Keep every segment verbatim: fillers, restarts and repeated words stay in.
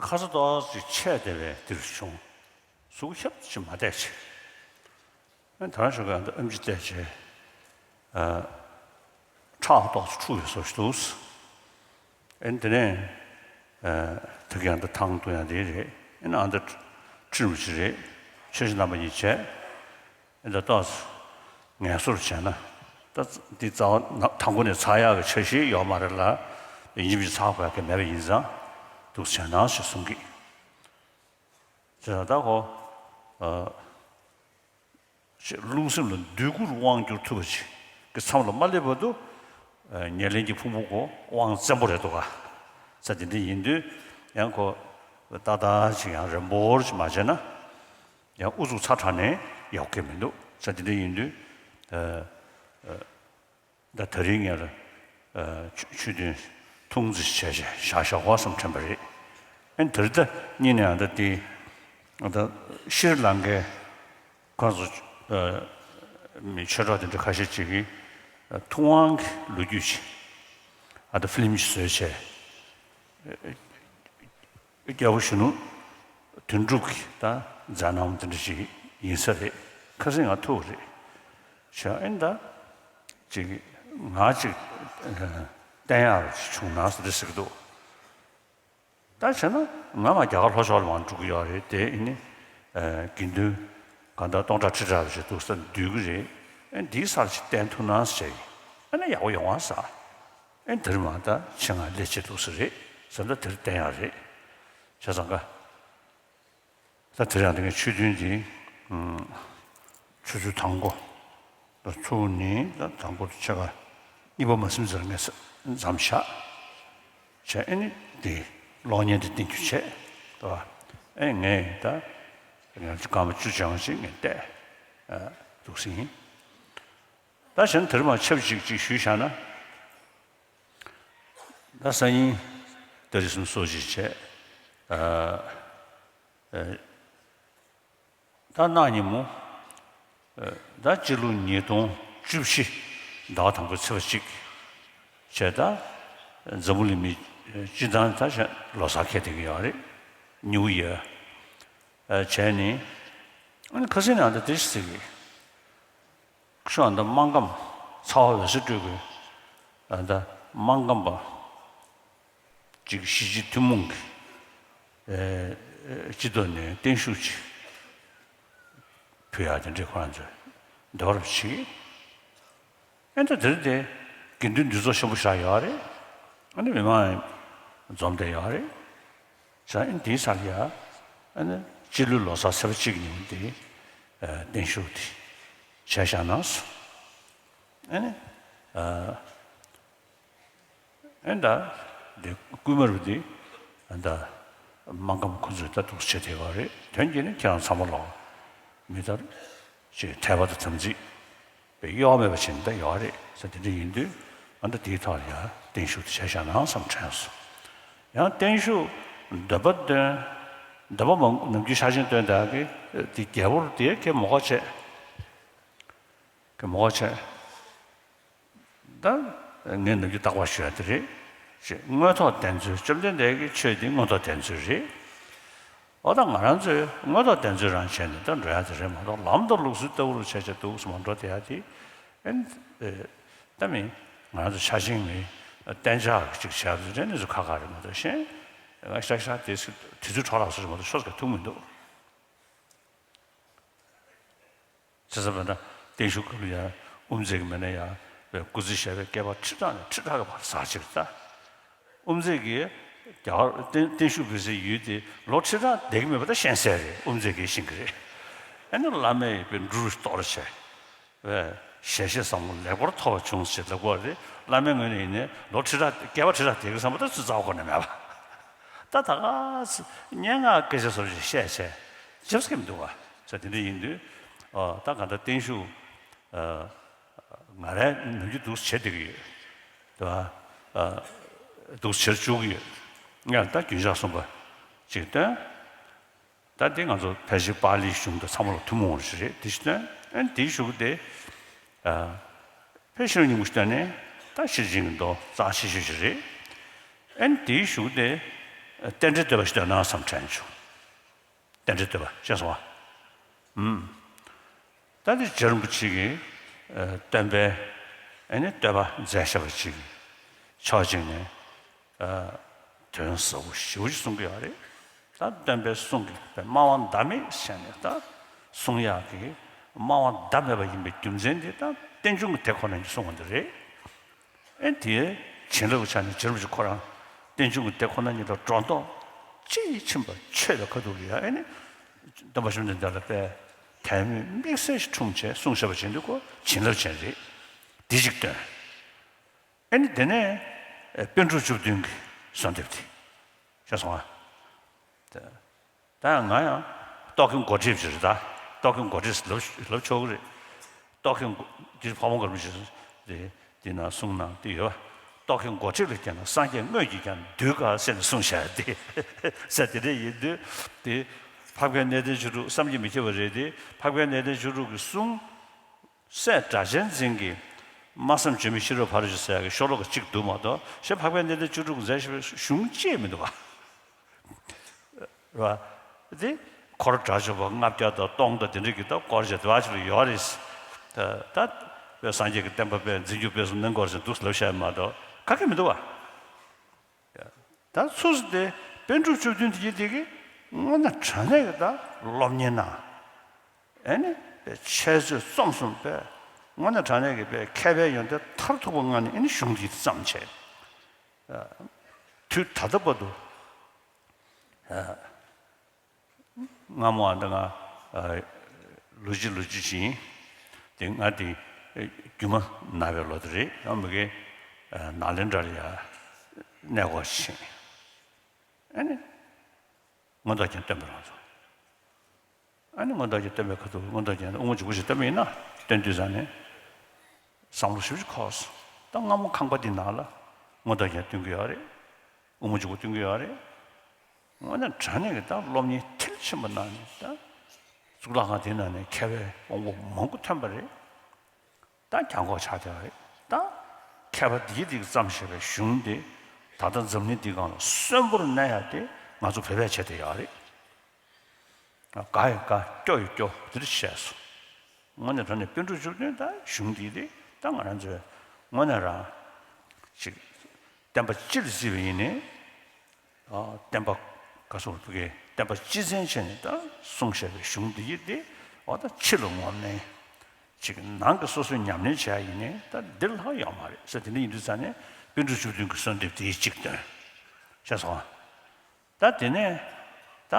ཁ་ས་ཏོག་ཙམ་ཆད་བསྡད་པའི་དེ་རུ་བྱུང་། གཟུགས་ཁྱབ་ཅིག་མ་བསྡད་ཅིག་ཨེ་ད་རང་ཞོགས་ཀ་ཨ་མཆོག་བལྟས་བྱས། ཨ་ཁྲག་ཏོག་ཙམ་འཁྲུགས་ཡོད་བཟོ་ཞིག་འདུག་ཨེ་དེ་ནས་ཨ་ད་གིན་ཨ་ད་ཐང་བཏུང་ཡ་དེ་རེད། ཨེ་ན་ཨ་ད་ཁྲི་རིན་པོ་ཆེ་རེད། ཆོས་རྗེ་རྣམ་པ་གཉིས་བྱས། ཨེ་ད་ཏོག་ཙམ་ངལ་གསོ་བྱས་ན་ད་འདི་རྩ་བ་ན་དང་པོ་ནས་ཚར་ཡག་གི་འཆར་གཞི་ཡོད་མ་རེད་ལ། ཡིན་གཅིག་མིན་གཅིག་ཚར་དགོས་ཡག་གི་མེད་པ་ཡིན་ཙང་འདུག་བྱས་ན་ཞེས་གསུང་གི། བྱས་ཙང་ད་ཁོ་ཨ་ཅེས་རླུང་སེམས་ལ་འདོད་དགུར་དབང་བསྒྱུར་ཐུབ་པ་ཅིག་གི་མཚམས་ལ་མ་སླེབས་བར་དུ་ཨ་ཉེར་ལེན་གྱི་ཕུང་པོ་ཁོ་དབང་བཙན་པོ་རེད་འདུག་ག་ས་དེ་འདྲ་ཡིན་དུས་ཡང་ཁོ་ཏག་ཏག་ཅིག་ཡང་རན་པོ་ཅིག་མ་བྱས་ན་ཡང་ཨུ་ཚུགས་ཚ་དྲགས་ནས་ཡག་གི་མི་འདུག་ས་དེ་འདྲ་ཡིན་དུས་ཨ་ཨ། ད་ད་རིང་ངས་ལ་ཆོས་ཆོས་ཐུན་ཐུང་ཙམ་བྱས་བྱས་བཞག་བཞག་གོ་བསམ་དྲན་པ་རེད། ཨེ་དེར་ད་གཉིས་ནས་ཨ་ད་དེ་ཨ་ད་ཤྲི་ལང་ཀའི་ཁོང་ཚོ་མི་ཆོས་གྲོགས་དེ་འདྲ་ཁ་ཤས་ཅིག་གིས་ཐུབ་དབང་གི་ལོ་རྒྱུས་ཅིག་ཨ་ད་ཕི་ལིམ་ཅིག་བཟོས་བྱས། རྒྱལ་པོ་གཞོན་ནུ་དོན་གྲུབ་ཀྱི་ད་མཛད་རྣམ་དེ་འདྲ་ཞིག་ཡིན་ས་རེད། ཁ་སང་ང་ཐུག་རེད། བྱས་ཨེ་ད་ཅིག་ང་ཅིག་བསྟན་ཡག་ཅིག་བྱུང་ན་ཟེར་ཏེ་ཟེར་གི་འདུག་ད་བྱས་ན་ང་མ་རྒྱ་གར་ལྷོ་ཕྱོགས་ལ་མར་འགྲོ་གི་ཡོད་རེད་དེ། ཨེ་ནི་དགེ་འདུན་གང་ལྟར་སྟོང་ཕྲག་ཁྲི་ཕྲག་ཞིག་འདུག་ས་འདུས་གི་རེད། ཨེ་འདིའི་སར་ཅིག་བསྟན་ཐུབ་ན་ཟེར་བྱས་ཨེ་ན་ཡག་པོ་ཡོང་བ་ས། ཨེ་དེར་མ་ད་ཆེད་མངགས་སླེབས་བྱས་འདུག་ས་རེད་བསམ། ད་དེར་བསྟན་ཡག་རེད། བྱས་ཙང་ཀ་ད་དེར་ཡང་དེ་ངས་ཆོས་ཐུན་འདི་ཆུ་ཚོད་དང་པོ་ད་ཚུགས་ནི་ད་དང་པོ་ཕྱེད་ཀ་གཉིས་པ་མ་ཟིན་ཙམ་ངས་མཚམས་བཞག་བྱས། ཨེ་ནི་འདི་གློག་བརྙན་འདི་བསྟན་རྒྱུ་བྱས་ད་ཨེ་ངས་ད་ངས་སྐར་མ་བཅུ་ཅང་ཞིག་ངས་བལྟས་འདུག་ཟིན། ད་གཞན་དེར་མ་ཆབས་ཅིག་ཅིག་ཞུས་བཞག་ན། ད་སང་ཉིན་ད་རེས་སུམ་སོ་ཅིག་བྱས། ཨ་ཨ་ད་གནངས་ཉིན་མོ་ཨ་ད་སྤྱི་ལོ་ཉིས་སྟོང་བཅུ་བཞི་ཟླ་བ་དང་པོའི་ཚེས་པ་གཅིག་བྱས། ད་འཛམ་བུ་གླིང་མི་སྤྱི་བཏང་ད་བྱས་ལོ་གསར་འཁེལ་བསྡད་ཀྱི་ཡོད་རེད། ནིའུ་ཡར་ཨ་བྱས་ནི། ཨ་ནི་ཁ་སང་ནས་ཨ་ད་དེ་ཞིག་ཟེར་གི། ཤོག་ཨ་ད་སྨར་ཁམས་ཚ་བ་འོད་ཟེར་སྤྲུལ་སྐུ་ཨ་ད་སྨར་ཁམས་པ་ཅིག་གཞིས་བྱེས་ཐུན་མོང་གི་ཨེ་སྤྱི་ཚོགས་ནས་བརྟན་བཞུགས་ཅིག་ཕུལ་ཡག་དེ་འདྲའི་ཁོ་རང་ཚོས་འདོར་བྱེད། ཨེ་ད་དེར་དེ་དགེ་འདུན་འདུས་ཚོགས་ཆེན་པོ་བཞག་ཡོད་རེད། ཨ་ནི་མི་མང་འཛོམས་བསྡད་ཡོད་རེད། ས་ཨེ་འདིའི་སར་ཡ་ཨ་ནི་སྤྱི་ལོའི་ལོ་གསར་ཚེས་པ་གཅིག་ཉིན་དེ་ཨ་བརྟན་བཞུགས་དེ་བྱས་བཞག་ན་སོང་། ཨ་ནི་ཨ་ཨེ་ད་དེ་སྐུལ་མ་རུ་དེ་ཨ་ད་སྨར་ཁམས་ཁོ་ཚོས་ད་འདུག་བྱེད་བསྡད་པ་རེད། དོན་གྱིས་ནི་ཁྱེད་རང་ཚང་མ་ལོག་མི་ལྟར་ཅིག་དད་པ་དང་དམ་ཚིག་པའི་གཡོ་བ་མེད་པ་བྱས་ནས་ད་ཡོད་རེད་ཟེར། དེ་འདྲ་ཡིན་དུས་ཨ་ད་དེའི་ཐོག་ལ་ཡང་བརྟན་བཞུགས་དེ་བྱས་བཞག་ན་བསམ་དྲན་སོང་། ཡང་བརྟན་བཞུགས་འདོད་པ་བཏོན། འདོད་པ་མང་ནམ་རྒྱུན་ཤ་ཆེན་བཏོན་ད་གི་དེ་རྒྱལ་པོར་དེ་ཁྱེད་མོ་ཁ་བྱས། ཁྱེད་མོ་ཁ་བྱས། ད་ངས་ནམ་རྒྱུན་རྟག་པར་ཞུ་ཡ་དེ་རེད། ཅེས་མངོན་རྟོགས་བདེན་འཚོལ། བཅོམ་ལྡན་འདས་ཀྱི་ཆོས་འདི་མངོན་རྟོགས་བདེན་འཚོལ་རེད། འོ་ད་ང་རང་ཚོས་མངོན་རྟོགས་བདེན་འཚོལ་རང་བྱས་ནས་ད་འགྲོ་ཡ་དེ་རེད་མ་གཏོགས་ལམ་དང་ལུགས་སྲོལ་ལྟ་བུ་རུ་བྱས་བྱས་འདུག་སེ་མ་འགྲོ་བསྡད་ཡ་དེ། ཨེ་ད་མི་ང་རང་ཚོ་ཆ་ཆེན་མི་གཏན་འཇགས་ཅིག་བྱས་པ་དེ་འདྲ་གནས་ཚུལ་ཁག་ཁག་རེད་མ་གཏོགས་གཞན་ང་ཤག་ཤག་དེ་སྲིད་དུས་ཚོད་འཕྲོ་བརླག་སོགས་མ་གཏོགས་ཤོག་ག་ཐུག་མི་འདུག་བྱས་ཙང་བས་ན་བརྟན་བཞུགས་སྐབས་ལ་ཡང་དབུ་མཛད་ཀྱི་མི་སྣ་ཡང་བའི་སྐུ་ཚེ་ཞབས་པད་བསྐལ་པ་ཁྲི་ཕྲག་ནས་ཁྲི་ཕྲག་གི་བར་ཟག་ཕྱིར་ད། དབུ་མཛད་ཀྱིས་རྒྱ་གར་བརྟན་བརྟན་བཞུགས་ཕུལ་སའི་ཡུལ་དེ་ལོ་ཁྲི་ཕྲག་བསྡད་ཀྱི་མེད་པ་ད་ཤེས་གསལ་རེད། དབུ་མཛད་ཀྱིས་ཤེས་ཀྱི་རེད། ཨ་ནི་བླ་མས་པའི་འབྲུ་རུ་གཏོར་བྱས། བས་ཞལ་བཞེས་བཟང་པོ་ལེགས་པར་ཐོབ་པ་བྱུང་ཞེས་ལབ་དགོས་རེད། བླ་མའི་ངོས་ནས་ཡིན་ནའི་ལོ་ཁྲི་ཕྲག་བསྐལ་པ་ཁྲི་ཕྲག་བསྡད་ཀྱི་བསམ་པ་ད་ཚོད་རྩ་བ་ཁོ་ནས་མེད་པ། ད་ད་ག་སྙན་ངག་སྐད་ཆ་བཟོ་བཞིན་བཤད་བྱས་ཅེས་སྐད་མི་འདུག་བ། ས་དེ་འདྲ་ཡིན་དུས་ཨོ་ད་གང་ལྟར་བརྟན་བཞུགས་ཨ་ང་རང་ནམ་རྒྱུན་འདུག་བྱེད་བསྡད་ཀྱི་ཡོད་དེ་བ། ཨ་འདུག་བྱེད་བཅུག་གི་ཡོད། ངས་ད་རྒྱུན་ཆགས་གསུམ་པ་ཅིག་བཏོན། ད་འདི་ང་ཚོ་ཕལ་ཆེར་པཱ་ལིའི་གཞུང་དང་ཚང་མ་ལ་ཐུན་མོང་བ་ཞིག་རེད། དེ་ཞིག་བཏོན། ཨ་ནི་དེའི་གཞུག་དེ་ཨ་ཕལ་ཆེར་སྙིང་པོ་ཞིག་བཏོན་ནས་ད་ཤེར་ཕྱིན་གྱི་མདོ་རྩ་ཆེ་ཤོས་ཤིག་རེད། ཨ་ནི་དེའི་གཞུག་དེ་ རྟེན་འབྲེལ་བསྟོད་པ་ཞིག་འདོན་གནང་བསམ་དྲན་བྱུང་། རྟེན་འབྲེལ་བསྟོད་པ་ཤེས་སོང་ཨ། ཨུམ། ད་འདི་རྗེ་རིན་པོ་ཆེ་གིས་ཨ་སྟོན་པའི་ཨ་ནི་བསྟོད་པ་མཛད་བཞག་པ་ཅིག་ཕྱོགས་གཅིག་ནས་ཨ་དོན་ཟབ་པོ་ཞེ་པོ་ཅིག་གསུང་གི་ཡོད་རེད། ད་སྟོན་པའི་གསུང་གི་སྨྲ་བ་ཟླ་མེད་བྱས་ནས་ད་གསུང་ཡག་གི་སྨྲ་བ་ཟླ་མེད་པ་ཡིན་པའི་རྒྱུ་མཚན་དེ་ད་རྟེན་འབྱུང་གི་དེ་ཁོ་ན་ཉིད་གསུང་བ་འདི་རེད། ཨེ་དེའི་བྱིན་རླབས་ཀྱི་ཆ་ནས་རྗེ་རིན་པོ་ཆེ་ཁོ་རང་རྟེན་འབྱུང་གི་དེ་ཁོ་ན་ཉིད་ལ་སྒྲོ་འདོགས་ཅི་ཡིས་ཕྱིན་པ་ཆོད་པའི་ཁ་ཐུག་ལ་ཡ་ཨེ་ནི་སྟོན་པ་བཅོམ་ལྡན་འདས་ལ་དཔེ་དད་མོས་དམིགས་བསལ་ཞིག་འཁྲུངས་བྱས་གསུང་བཤད་པ་བྱེད་དུས་ཁོ་བྱིན་རླབས་ཅན་རེད། འདི་གཅིག་སྟོན། ཨེ་ནི་དེ་ནས་ཨེ་པཎ་གྲུབ་བཅུ་བདུན་གྱི་གསོལ་འདེབས་དེ་ཤེས་སོང་ཨ། ད་ཡང་ང་ཡང་རྟོག་གེ་མགོ་ཁྲིད་ཅིག་རེད་ད། རྟོག་གེ་མགོ་ཁྲིད་ལབ་ལབ་ཆོག་གི་རེད། རྟོག་གེ་མགོ་འདི་ཕ་བོང་ཁ་རིན་པོ་ཆེས་དེ་འདི་ན་གསུང་གནང་དེ་ཡོད་པ། རྟོག་གེ་མགོ་ཁྲིད་ལ་བསྟེན་ན་སངས་རྒྱས་དངོས་ཀྱིས་ཀྱང་འདུད་དཀའ་ཟེར་ནས་གསུངས་བཞག་དེ་ཟེར་དེ་འདྲ་ཡིན་དུས་དེ་འཕགས་པའི་གནས་བརྟན་བཅུ་དྲུག་བསམ་གྱིས་མི་ཁྱབ་པ་རེད་དེ། འཕགས་པའི་གནས་བརྟན་བཅུ་དྲུག་གི་གསུང་སྲས་སྒྲ་གཅན་འཛིན་གྱིས་སྨྲ་བསམ་བརྗོད་མེད་ཤེས་རབ་ཕ་རོལ་ཕྱིན་ཟེར་ཡག་གི་ཤོ་ལོ་ཀ་གཅིག་འདུག་མ་གཏོགས་གཞན་འཕགས་པའི་གནས་བརྟན་བཅུ་དྲུག་མཛད་བཞག་པའི་གཞུང་ཅིག་མི་འདུག་ག་རེད་བ། དེ་འཁོར་དགྲ་བཅོམ་པ་ལྔ་བརྒྱ་དང་སྟོང་དང་དེ་འདྲ་གི་ད་སྐོར་བྱས་དེ་བ་ཅིག་ལ་ཡོད་རེད། ད་ད་དཔེ་སངས་རྒྱས་ཀྱི་བསྟན་པ་དཔེ་འཛིན་སྐྱོང་སྤེལ་གསུམ་གནང་སྐོར་བྱས་འདུག་ལབ་བཤད་མ་གཏོགས་ག་གེ་མི་འདུག་བ། ད་ཚུགས་སུ་དེ་པཎ་གྲུབ་བཅུ་བདུན་དེ་ཡི་དེ་གི་དངོས་གནས་དྲང་གནས་ཀྱི་ད་སློབ་གཉེར་གནང་། ཨེ་ནི་དཔེ་འཆད་རྩོད་རྩོམ་གསུམ་དཔེ་དངོས་གནས་དྲང་གནས་ཀྱི་དཔེ་མཁས་པའི་ཡོན་ཏན་མཐར་ཐུག་པ་མངའ་ནས་ཨེ་ནི་གཞུང་འདི་བརྩམས་བྱས། དུས་ད་ལྟ་བར་དུ་སྔ་མོ་ཨ་འདི་ང་ལོ་གཅིག་ལོ་གཅིག་ཕྱིན། དེ་ང་དེ་རྒྱུ་མ་ན་བའི་ལོ་དེ་རེད། ཡང་མི་དགེ་ནཱ་ལེནྡྲ་ལ་ཡ་གནས་སྐོར་ཕྱིན། ཨ་ནི་མངོན་རྟོགས་རྒྱན་སྟོན་པ་རང་ཚོ། ཨ་ནི་མངོན་རྟོགས་རྒྱན་སྟོན་པའི་ཁ་ཐུག་མངོན་རྟོགས་རྒྱན་དབུ་མ་འཇུག་པ་ཞིག་སྟོན་པ་ཡིན་ན་སྟོན་དུས་ཙང་ནས་བསམ་བློ་ཞིབ་ཅིག་འཁོར་སོང་། ད་སྔ་མོ་ཁང་པ་འདི་ནང་ལ་མངོན་རྟོགས་རྒྱན་སྟོན་གྱི་ཡོད་རེད། དབུ་མ་འཇུག་པ་སྟོན་གྱི་ཡོད་རེད། དངོས་གནས་དྲང་གནས་ཀྱི་ད་སློབ་གཉེར་མཐིལ་ཕྱིན་པ་གནང་ནས་ད་གཙུག་ལག་ཁང་དེ་ནང་ནས་མཁས་པའི་དབང་པོ་མང་པོ་ཐོན་པ་རེད། ད་གྱང་གོག་ཆགས་བསྡད་པ་རེད། ད་མཁས་པ་འདིས་འདི་བརྩམས་བཞག་པའི་གཞུང་འདི་ད་ལྟ་འཛམ་གླིང་འདི་སྒང་ལ་གསོན་པོར་གནས་ཡ་དེ་ང་ཚོ་བོད་པས་བྱས་བསྡད་ཡོད་རེད། དགའ་ཡི་དགའ་སྐྱོ་ཡི་སྐྱོ་འདིར་བཤད་སོང་། དངོས་གནས་དྲང་གནས་པཎ་གྲུབ་བཅུ་བདུན་ད་གཞུང་འདི་དེ་ད་ང་རང་ཚོས་དངོས་གནས་རང་ཅིག་བསྟན་པ་སྤྱི་ལ་བརྩིས་པ་ཡིན་ནའི། བསྟན་པ་ག་སོགས་ཀྱི་བསྟན་པ་སྤྱི་བཙན་བྱས་ནས་ད་གསུངས་བཞག་པའི་གཞུང་འདི་ཡིན་ཏེ། འོ་ད་ཕྱི་ལ་ངོམ་ནས་ཅིག་ནང་གི་སོ་སོའི་ཉམས་ལེན་བྱས་ཡིན་ནའི་ད་འདིར་ལྷག་ཡོད་མ་རེད་ཟེར། དེ་འདྲ་ཡིན་དུས་ཙང་ནས་པཎ་གྲུབ་བཅུ་བདུན་གྱི་གསོལ་འདེབས་དེའི་གཅིག་དོན་ཤེས་སོང་། ད་དེ་ནས་ད་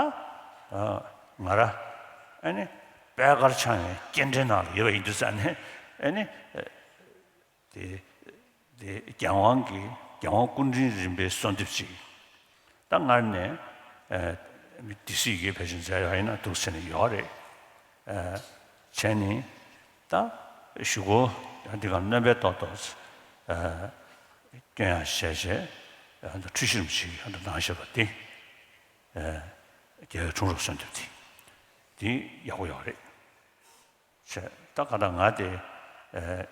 ང་ར་ཨ་ནི་པད་དཀར་འཆང་བའི་སྐྱེ་ཕྲེང་ནང་ལ་ཡོད་པ་ཡིན་དུས་ཙང་ནས་ཨ་ནི། དེ་དེ་རྒྱལ་དབང་གི་རྒྱལ་དབང་སྐུ་ཕྲེང་རིམ་པའི་གསོལ་འདེབས་ཅིག་ད་སྔར་ནས་ཨ་སྡེ་སྲིད་ཀྱིས་ཕལ་ཆེར་མཛད་ཡོད་ཡིན་ན་འདུག་ཟེར་ནས་ཡོད་རེད། ཨ་བྱས་ནས་ད་གཞུག་གུ་ཡང་འདི་ག་སྣོན་པའི་ཏོག་ཏོག་ཨ་སྐྱོན་ཡང་བཤད་བྱས་ཨ་འཁྲུལ་གཞིར་མི་ཞིག་ཡང་འདི་གནང་བཞག་པ་དེ་ཨ་རྒྱལ་བའི་འཁྲུངས་རབས་གསོལ་འདེབས་དེ་དེ་ཡག་པོ་ཡོད་རེད། བྱས་ད་ག་ད་ང་དེ་ཨེ་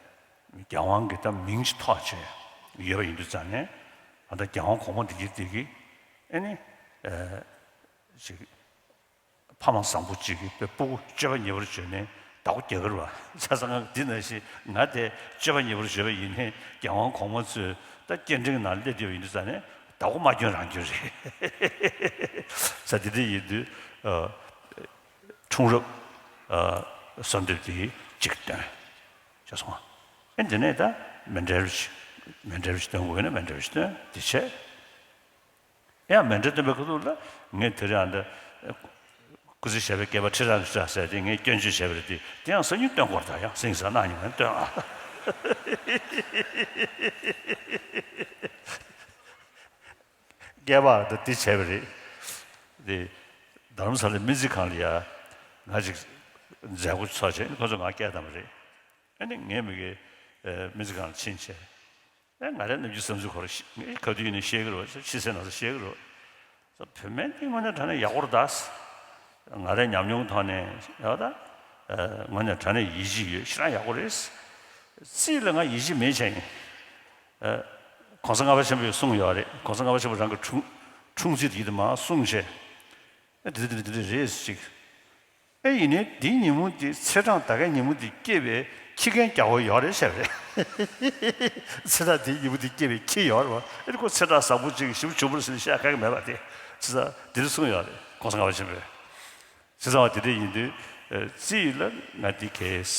རྒྱལ་དབང་གི་ད་མིང་ཅིག་ཐོགས་བྱས་ཡོད་པ་ཡིན་དུས་ཙང་ནས། ད་ལྟ་རྒྱལ་དབང་གོང་མ་འདི་གི་འདི་གི་ཨེ་ནི་ཨེ་ཅིག་ཕ་མ་བཟང་པོ་ཅིག་གི་དཔེ་སྤུ་གུ་སྤྱོད་པ་ཉེས་པར་བྱས་ནས་བདག་པོ་རྒྱག་གི་རེད་བ། བྱས་ཙང་ང་འདི་ནང་བཞིན་ང་དེ་སྤྱོད་པ་ཉེས་པར་བྱས་པ་ཡིན་ནའི་རྒྱལ་དབང་གོང་མ་ཚོས་ད་སྐྱེ་ཕྲེང་ནང་སླེབས་བསྡད་པ་ཡིན་དུས་ཙང་ནས་བདག་པོ་མ་སྐྱོན་རང་སྐྱོན་རེད་ཟེར། དེ་འདྲ་ཡིན་དུས་ཨ། འཁྲུངས་རབས་ཨ་གསོལ་འདེབས་དེ་གཅིག་བཏོན་བྱས་སོང་། ཨེ་འདི་ནས་ད་མཎྜལ་ཞིག་མཎྜལ་ཞིག་བཏོན་དགོས་ན་མཎྜལ་ཞིག་བཏོན་དེ་བྱས། ཡང་མཎྜལ་བཏོན་པའི་ཁ་ཐུག་ལ་ངས་དེ་རིང་ཨ་འདི་སྐུ་ཚེ་ཞབས་པད་བསྐལ་པ་ཁྲི་རབས་ཀྱི་བཀྲ་ཟེར་དེ་ངས་སྐྱོན་བརྗོད་བྱས་པ་རེད་དེ། དེ་ཡང་སང་ཉིན་བཏོན་དགོས་རེད། ད་ཡང་སེང་གེ་གནངས་ཉིན་ངས་བཏོན་ཨ། བསྐལ་པ་ད་འདི་བྱས་པ་རེད། དེ་རྡ་རམ་ས་ལའི་སྨན་རྩིས་ཁང་ལ་ཡ་ང་ཅིག་མཛད་སྒོ་ཚོགས་བྱས་ཁོ་ཚོ་ང་སྐད་བཏང་བ་རེད། ཨ་ནི་ངས་མི་གི་སྨན་རྩིས་ཁང་ལ་ཕྱིན་བྱས། ཨེ་ང་རའི་ནམ་རྒྱུན་བསམ་ཚུལ་ཁོ་ར་ཤི་ངས་ག་དུས་ཡིན་ནའི་བཤད་གི་རེད་བ། ཕྱི་གསལ་ནང་གསལ་བཤད་གི་རེད་བ། བོད་སྨན་འདི་དངོས་གནས་དྲང་གནས་ཡག་པོ་རེད་ད། ང་རའི་ཉམས་མྱོང་ཐོག་ནས་ཡག་ད། དངོས་གནས་དྲང་གནས་ཡིད་ཆེས་ཡོད། ཞེ་དྲག་ཡག་པོ་རེད། རྩིས་ལ་ང་ཡིད་ཆེས་མེད་བྱས་ཡིན། གོང་ས་ལྔ་པ་ཆེན་པོས་གསུངས་ཡོད་རེད། གོང་ས་ལྔ་པ་ཆེན་པོ་རང་གི་དྲུང་ འཁྲུངས་ཚེས་དེ་དེ་མར་གསུངས་བྱས། ཨེ་དེ་འདྲ་དེ་འདྲ་དེ་འདྲ་རེད་ཟེར་ཅིག་ཨེ་ཡིན་ནའི་དེའི་ཉིན་མོ་དེ་ཚེས་གྲངས་ད་གའི་ཉིན་མོ་དེ་སྐྱེས་པའི་ཁྱི་རྒན་རྒྱ་བོ་ཡོད་རེད་ཟེར་བས། ཚེས་གྲངས་དེའི་ཉིན་མོ་དེ་སྐྱེས་པའི་ཁྱི་ཡོད་རེད་བ། ཨེ་ཁོ་ཚེས་གྲངས་བཟང་པོ་ཅིག་ཞིབ་འཇུག་པར་ཟེར་བཤད་ཁག་གི་མེད་པ་དེ། ཚེས་གྲངས་དེ་འདྲ་གསུངས་ཡོད་རེད། གོང་ས་ལྔ་པ་ཆེན་པོས། ཚེས་གྲངས་དེ་འདྲ་ཡིན་དུས་རྩིས་ལ་ང་དེ་གས་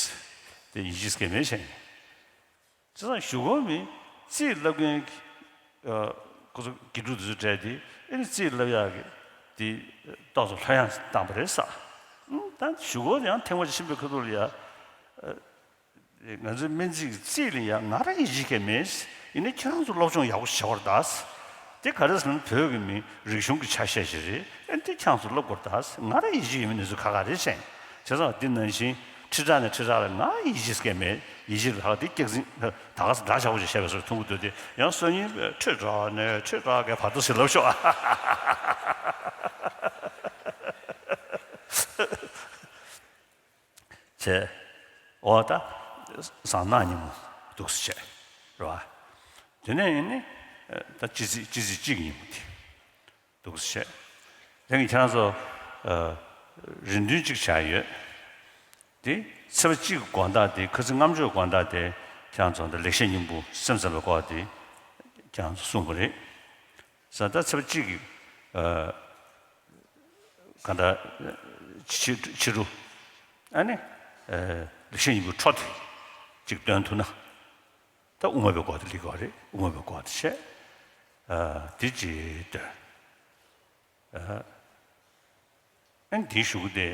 དེ་ཡིད་ཆེས་སྐྱེ་མེད་བྱས་ནས། བྱས་ཙང་གཞུག་གུ་མི་རྩིས་བསླབ་མཁན་གྱི་ཨ་ཁོ་ཚོ་དགེ་ཕྲུག་དེ་ཚོ་གྲས་དེ་ཨེ་ནི་རྩིས་བསླབ་ཡག་གི་དེ་ཏོག་ཙམ་ལྷོད་ཡངས་བཏང་པ་རེད་ས། ཨང་། ད་གཞུག་གུ་ཡང་ཐེངས་མ་ཕྱིན་པའི་ཁ་ཐུག་ལ་ཡ། ཨ་ང་ཚོའི་སྨན་རྩིས་ཀྱི་རྩིས་ལ་ཡ་ང་རང་ཡིད་ཆེས་མེད། ཡིན་ནའི་ཁྱེད་རང་ཚོ་སློབ་སྦྱོང་ཡག་པོ་བྱེད་དགོས་རེད་ད། དེ་ག་རེ་ཟེར་ན་བོད་ཀྱི་མི་རིག་གཞུང་གི་ཆ་ཤས་ཤིག་རེད། ཨེ་འདི་ཁྱེད་རང་ཚོ་སློབ་དགོས་རེད་ད། ང་རང་ཡིད་ཆེས་ཡོད་མེད་གནས་ཚུལ་ཁག་ཁག་རེད་ཟེར། བྱས་ཙང་འདི་ནང་བཞིན་ཁྲི་ཕྲག་ནས་ཁྲི་ཕྲག་ལ་ང་ཡིད་ཆེས་སྐྱེ་མེད། ཡིད་ཆེས་ལྷག་འདི་སྐྱག་རྫུན་ད་ག་ས་འདྲ་ཆགས་པོ་ཅིག་བཤད་པའི་བཟོ་མཐོང་གི་འདུག་སྟེ། ཡང་སང་ཉིན་ཁྲི་ཕྲག་ནས་ཁྲི་ཕྲག་གི་བར་དུ་ཟེར་ལབ་ཤོག་བྱས། འོ་ད་གཟའ་ནག་ཉིན་མོ་འདུག་སེ་བྱས་རེད་བ། དེ་ནས་ཡིན་ནི་ད་སྤྱི་ཚེས་སྤྱི་ཚེས་གཅིག་ཉིན་མོ་དེ། འདུག་སེ་བྱས། དེ་གི་ཁྱེད་རང་ཚོ་ཨ་རེ་འདུན་གཅིག་བྱས་ཡོད། དེ་ཚེས་པ་གཅིག་གི་དགོང་དག་དེ་ཁ་སང་རྔམ་བརྗོད་དགོང་དག་དེ་ཁྱེད་རང་ཚོ་འདི་ལེགས་བཤད་སྙིང་པོ་སེམས་ཙམ་པའི་སྐོར་དེ་ཁྱེད་རང་ཚོ་གསུངས་པ་རེད། ས་ད་ཚེས་པ་གཅིག་གི་ཨ་གང་ལྟར་ཕྱི་ཕྱི་དྲོ་ཨ་ནི་ཨ་ལེགས་བཤད་སྙིང་པོའི་འཕྲོ་དེ་གཅིག་སྟོན་ཐུབ་ན། ད་དབུ་མ་པའི་སྐོར་དེ་སླེབས་ཀྱི་རེད། དབུ་མ་པའི་སྐོར་དེ་བཤད། ཨ་དེ་ཅིག་སྟོན། ཨ་ཨ་ནི་དེའི་གཞུག་གུ་དེ་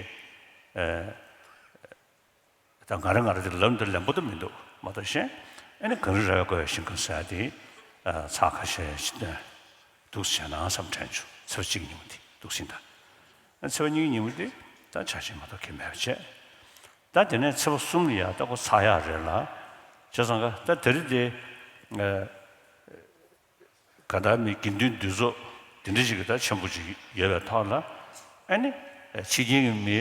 ཨ་ད་ང་རང་ང་རང་དེ་ལབ་འདི་ལན་པོ་ད་མི་འདུག་མ་གཏོགས་གཞན། ཨ་ནི་གངས་རི་ར་བས་བསྐོར་བའི་ཞིང་ཁམས་ཟེར་ཡ་དེ་ཨ་ཚར་ཁ་ཤས་ཤིག་སྟོན། འདུག་སེ་བྱས་ན་བསམ་དྲན་བྱུང་། ཚེས་པ་གཅིག་ཉིན་མོ་དེ་འདུག་སེ་ད། ཨ་ཚེས་པ་གཉིས་ཉིན་མོ་དེ་ད་ཆ་ཆེན་མ་གཏོགས་ཁྱད་མེད་པ་བྱས། ད་དེ་ནས་ཚེས་པ་གསུམ་ལ་ཡ་ད་ཁོ་ཚར་ཡག་རེད་ལ། བྱས་ཙང་ཀ་ད་དེ་རིང་དེ་ཨ་ག་ད་མི་དགེ་འདུན་འདུས་ཚོགས་དེ་འདྲ་ཞིག་གི་ད་ཆེན་པོ་ཅིག་ཡོད་པའི་ཐོག་ལ། ཨ་ནི་ཕྱི་རྒྱལ་གྱི་མི་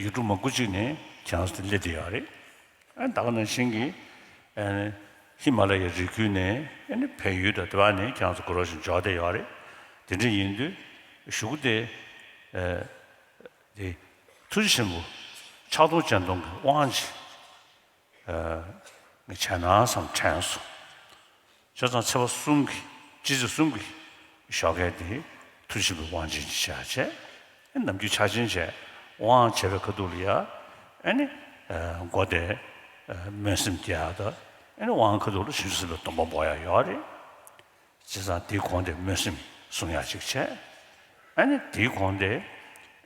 ཡུལ་གྲུ་མང་པོ་ཅིག་ནས་ཁྱེད་རང་ཚོ་དེ་སླེབས་བསྡད་ཡོད་རེད། ཨ་ད་ག་ནང་བཞིན་གྱི་ཨ་ནི་ཧི་མ་ལ་ཡའི་རི་ཁུལ་ནས་ཨ་ནི་བལ་ཡུལ་དང་དེ་བ་ནས་ཁྱེད་རང་ཚོ་གུ་རུ་ཞིག་འབྱོར་བསྡད་ཡོད་རེད། དེ་འདྲ་ཡིན་དུས་གཞུག་གུ་དེ་ཨ་དེ་ཐུགས་རྗེ་ཆེན་པོ་ཕྱག་སྟོང་སྤྱན་སྟོང་གི་དབང་ཅིག་ཨ་ངས་བྱས་ན་བསམ་དྲན་སོང་། བྱས་ཙང་ཚེས་པ་གསུམ་གྱི་སྤྱི་ཚེས་གསུམ་གྱི་ཞོགས་ཀས་དེ་ཐུགས་རྗེ་ཆེན་པོའི་དབང་ཆེན་གྱི་ཕྱག་བྱས། ཨེ་ནམ་རྒྱུན་ཕྱག་ཆེན་བྱས་དབང་བྱས་པའི་ཁ་ཐུག་ལ་ཡ་ཨེ་ནི་ཨ་མགོ་དེ་ཨ་སྨོན་སེམས་རྒྱག་ཡག་དང་ཨེ་ནི་དབང་ཁ་ཐུག་ལ་བྱང་ཆུབ་སེམས་དཔའི་སྡོམ་པ་འབོག་ཡག་ཡོད་རེད། བྱས་ཙང་དེའི་གོང་དེ་སྨོན་སེམས་གསུང་ཡག་ཅིག་བྱས། ཨ་ནི་དེའི་གོང་དེ་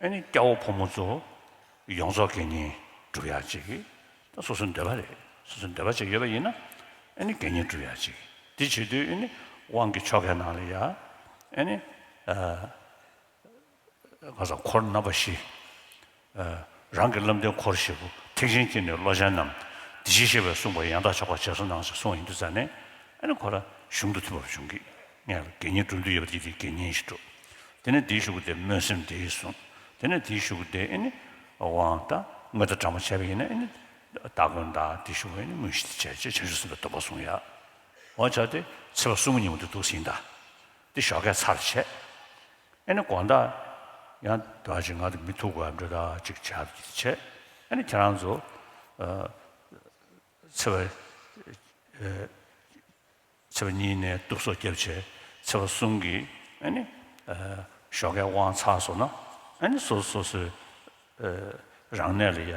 ཨ་ནི་སྐྱ་བོ་ཕོ་མོ་ཚོ་ཡོངས་རྫོགས་དགེ་བསྙེན་སྒྲུབ་ཡག་ཅིག་ད་སོ་སོའི་འདོད་པ་རེད། སོ་སོའི་འདོད་པ་ཅིག་ཡོད་པ་ཡིན་ན་ཨ་ནི་དགེ་བསྙེན་སྒྲུབ་ཡག་ཅིག་དེ་བྱེད་དུས་ཨ་ནི་དབང་གི་ཆོ་གའི་ནང་ལ་ཡ་ཨ་ནི་ཨ་ག་ས་འཁོར་རྣམ་པ་བཞི། ཨ་རང་གི་བསླབ་ལྡན་འཁོར་བཞི་པོ་ཐེག་ཆེན་སྐྱེས་ནས་བློ་ཅན་རྣམས། དེ་བཞིན་གཤེགས་པས་གསུངས་པ་ཡང་དག་ཆོག་པར་བྱས་སོ་གནང་ཞེས་གསུངས་པ་ཡིན་དུས་ཙ་ནས་ཨ་ནི་ཁོ་རང་གཞུང་དུ་མཐུན་པར་བྱུང་གི། ངས་དགེ་བསྙེན་སྒྲུབ་འདོད་ཡོད་པ་དེ་དེ་དགེ་བསྙེན་ཞིག་སྒྲུབ། དེ་ནས་དེའི་གཞུག་གུ་དེ་སྨོན་སེམས་དེ་གསུངས། དེ་ནས་དེའི་གཞུག་གུ་དེ་ཨ་ནི་དབང་དང་དངོས་དང་བྲལ་མ་བྱས་པ་ཡིན་ན་ཨ་ནི་སྟ་གོན་དང་དེའི་གཞུག་གུ་ཨ་ནི་དངོས་གཞི་དེ་བྱས་བྱས་བྱང་ཆུབ་སེམས་དཔའི་སྡོམ་པ་གསུང་ཡག་འོ་བྱས་ཏེ་ཚེས་པ་གསུམ་ཉིན་མོ་དེ་འདུག་སེ་ཡིན་ད། དེ་ཞོགས་ཀས་ཚར་བྱས། ཨ་ནི་དགོང་དག་ཡང་དེ་བ་ཅིག་ང་དང་མི་ཐུག་དགོས་འགྲོ་ད་ཅིག་བྱས་བྱས། ཨ་ནི་ཁྱེད་རང་ཚོ་ཨ་ཚེས་པ་ཨ་ཚེས་པ་གཉིས་ནས་གཏུབ་སོ་བརྒྱབ་བྱས་ཚེས་པ་གསུམ་གྱི་ཨ་ནི་ཨ་ཞོགས་ཀའི་དབང་ཚར་སོང་ན་ཨ་ནི་སོ་སོ་སོའི་ཨ་རང་གནས་ལ་ཡ་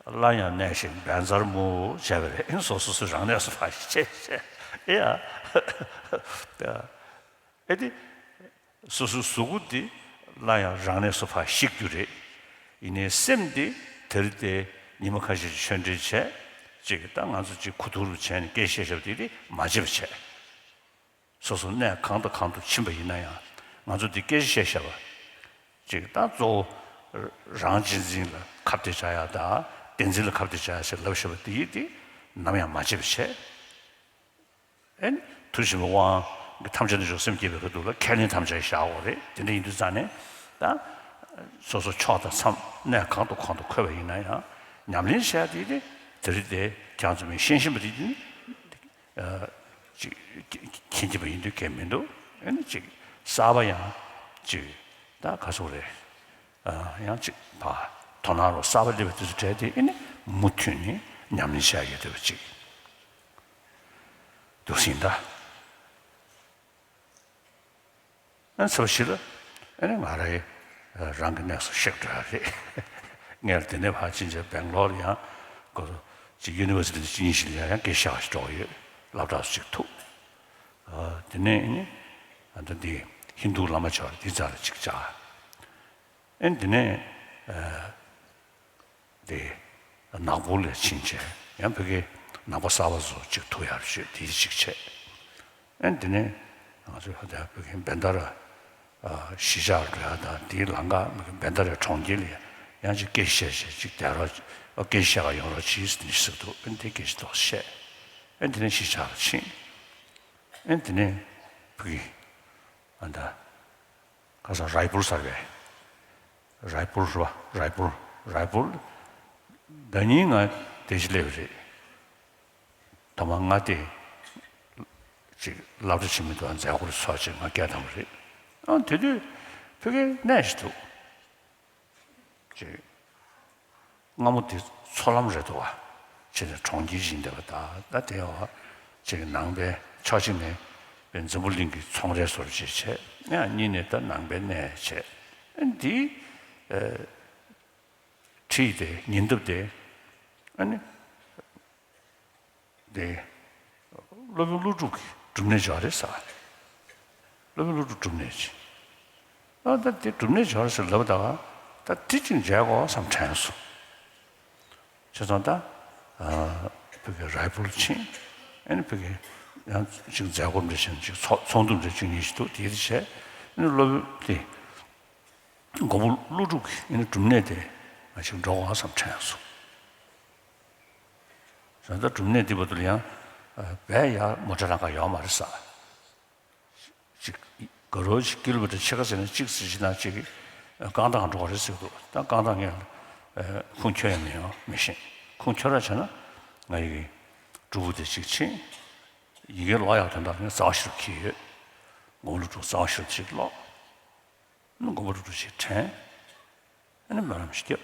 སླར་ཡང་གནས་ཤིང་བཛྲ་མུ་བྱས་པ་རེད། ཨ་ནི་སོ་སོ་སོའི་རང་གནས་སུ་ཕར་བྱས་བྱས་ཨེ་ཡ། ཨེ་དེ། སོ་སོའི་གཟུགས་པོ་འདི་སླར་ཡང་རང་གནས་སུ་ཕར་བཤིག་རྒྱུ་རེད། ཡིན་ནའི་སེམས་འདི་དེ་རིང་དེ་ཉི་མ་ཁ་ཤས་ཤིག་ཆོས་འབྲེལ་བྱས། ཅིག་ད་ང་ཚོ་ཅིག་གོ་བསྡུར་བྱས་ནས་སྐད་ཆ་བཤད་བཤད་པ་དེ་དེ་མ་བྱེད་པ་བྱས། སོ་སོ་གནས་གང་དང་གང་དུ་ཕྱིན་པ་ཡིན་ན་ཡང་ང་ཚོ་འདི་སྐད་ཆ་བཤད་བཤད་པ། ཅིག་ད་གཙོ་བོ་རང་གཅེས་འཛིན་ལ་ཁ་གཏད་བྱ་ཡག་དང་བདེན་འཛིན་ལ་ཁ་གཏད་བྱ་ཡག་ཞེས་ལབ་བཤད་པ་དེ་ཡིས་དེ་ནམ་ཡང་མ་བྱེད་པ་བྱས། ཨེ་ནི་ཐུགས་ཆེན་པོའི་དབང་གིས་ཐམས་ཅད་རྣམ་དཔྱོད་སེམས་བསྐྱེད་པའི་ཁ་ཐུག་ལ་ཁས་ལེན་ཐམས་ཅད་བཞག་དགོས་རེད། དེ་འདྲ་ཡིན་དུས་ཙང་ནས་ད་སོ་སོ་ཕྱོགས་དང་མཚམས་གནས་གང་དང་གང་དུ་འཁོད་པ་ཡིན་ན་ཡང་ཉམས་ལེན་བྱས་དེ་དེ་དེ་རིང་དེ་ཁྱེད་ཚོ་མི་ཤེས་བཞིན་པ་དེ་ནི་ཅིག་མཁྱེན་གྱི་པ་ཡིན་དུས་གལ་མི་འདུག་ཨེ་ནི་ཅིག་གསར་པ་ཡང་ ཅིག་ད་ག་ཚོད་རེད། ཨ་ཡང་ཅིག་ཕ་དོ་སྣང་རོ་གསར་པ་སླེབས་པའི་དུས་སུ་བྲལ་ཏེ་ཨེ་ནི་མུ་མཐུད་ནས་ཉམས་ལེན་བྱ་ཡ་འདོད་པ་ཅིག་འདུག་ཟིན་ད། ཨ་ཚོ་ཞིག་ལ་ཨེ་ནི་ང་རའི་རང་གི་གནས་སུ་གཤེགས་འགྲོ་ཡ་རེད། ངས་དེ་ནས་ཕར་ཕྱིན་བྱས་སྦེང་ལོར་ཡང་གོ་ཅིག་ཡུ་ནི་ཝར་སི་ཊི་ཅིག་གཉིས་ཤིག་ལ་ཡང་སྐད་ཆ་ཞིག་འགྲོ་གི་ཡོད། སློབ་གྲྭ་སུ་ཅིག་ཐུག་དེ་ནས་ཨེ་ནི་ཨ་ད་འདི་ཧིན་དུ་བླ་མ་ཆོག་འདི་རྩ་ལ་ཅིག་བཅར། ཨེ་འདི་ནས་ཨ་དེ་ནག་པོ་ལ་ཕྱིན་བྱས་ཡང་ཕ་གིའི་ནང་པ་གསར་པ་ཚོ་ཅིག་ཐུག་ཡར་བྱས་དེ་ཅིག་བྱས། ཨེ་འདི་ནས་ང་ཚོས་ཧ་ད་ཕ་གིའི་བན་ད་ར་གཞིས་ཆགས་འགྲོ་ཡ་དང་དེའི་ལམ་ཁ་བན་ད་ར་གྲོང་ཁྱེར་ལ་ཡང་ཅིག་སྐད་བཤད་བྱས་ཅིག་བསྡད་རོགས། སྐད་བཤད་ག་ཡོང་རོགས་གྱིས་ཟེར་ནས་ཟེར་འདུག་ཨེ་འདི་སྐད་ཅིག་ཏོག་བཤད། ཨེ་འདི་ནས་གཞིས་ཆགས་ལ་ཕྱིན། ཨེ་འདི་ནས་ཕ་གི་ཨ་ད། ཁ་སང་རཱི་པུར་ཟེར་བས། རཱི་པུར་རེད་པ། རཱི་པུར། རཱི་པུར། ཟླ་ཉིན་ང་དེ་ཅི་སླེབས་རེད། ཐོག་མ་ང་དེ་ཅིག་སློབ་གྲྭ་ཕྱི་མི་དང་མཛད་སྒོར་ཚོགས་ཅིག་ང་སྐད་བཏང་བ་རེད། ཨ་དེ་དུས་ཕ་གིའི་གནས་ཤིག་འདུག་ཅིག་སྔ་མོ་དེ་མཚོ་ལམ་རེད་འདུག་བ། ཕྱི་ནས་གྲོང་ཁྱེར་ཞིག་འདེབས་པ་ད་ད་དེ་བ་ཅིག་ནང་པའི་ཕྱོགས་གཅིག་ནས་པའི་འཛམ་བུ་གླིང་གི་ཚོང་རའི་བཟོ་འདྲ་ཅིག་བྱས། ཡང་གཉིས་ནས་ད་ནང་པའི་གནས་བྱས། ཨ་འདི་ཨ་ཁྲིད་དེ་ཉེ་འདབས་དེ་ཨ་ནི། དེ། སློབ་དཔོན་ཀླུ་སྒྲུབ་ཀྱི་སྒྲུབ་གནས་ཅིག་ཡོད་རེད་ཟེར། སློབ་དཔོན་ཀླུ་སྒྲུབ་སྒྲུབ་གནས་ཅིག་ཨ་ད་དེ་སྒྲུབ་གནས་ཅིག་ཡོད་རེད་ཟེར་ལབ་པ་ད་ད་དེ་ཅིག་མཇལ་དགོས་བསམ་དྲན་སོང་། བྱས་ཙང་ད་ཨ་ཕ་གི་རཱི་པུར་ཕྱིན། ཨ་ནི་ཕ་གི་ཡང་ཅིག་མཛད་སྒོ་འདྲ་བྱས་ནས་ཅིག་ཚོགས་ཚོགས་འདུ་འདྲ་ཅིག་གཉིས་ཤིག་འདུག་དེ་དེ་བྱས། ཨ་ནི་སློབ་དཔོན་དེ། མགོན་པོ་ཀླུ་སྒྲུབ་ཀྱི་ཨ་ནི་སྒྲུབ་གནས་དེ་ང་ཅིག་འགྲོ་དགོས་བསམ་དྲན་སོང་། བྱས་ཙང་སྒྲུབ་གནས་འདི་བར་དུ་ལ་ཡང་ཨ་བས་ཡར་མོ་ཊ་ལམ་ཁ་ཡོད་མ་རེད་ཟེར། ཅིག་ག་རོ་ཅིག་ཀི་ལོ་མི་ཊར་ཕྱེད་ཀ་ཟེར་ན་གཅིག་ཟེར་གྱི་ན་གཅིག་གི་རྐང་ཐང་འགྲོ་བ་རེད་ཟེར་གྱི་འདུག་ད་རྐང་ཐང་ངས་ཨ་ཁུངས་འཁྱོལ་ཡང་མི་ཡོང་མི་ཤེས། ཁུངས་འཁྱོལ་ར་བྱས་ན་ང་ཡི་གི་སྒྲུབ་པོ་དེ་གཅིག་ཕྱིན། ཡི་གེ་ཀློག་ཡག་དོན་དག་ངས་རྩ་བ་ཤོར་གྱི་ཡོད། མགོན་པོ་ཀླུ་སྒྲུབ་རྩ་བ་ཤོར་ཅིག་ཀློག་ཨ་ནི་མགོན་པོ་ཀླུ་སྒྲུབ་ཅིག་དྲན། ཨ་ནི་སྨོན་ལམ་ཞིག་བརྒྱབ།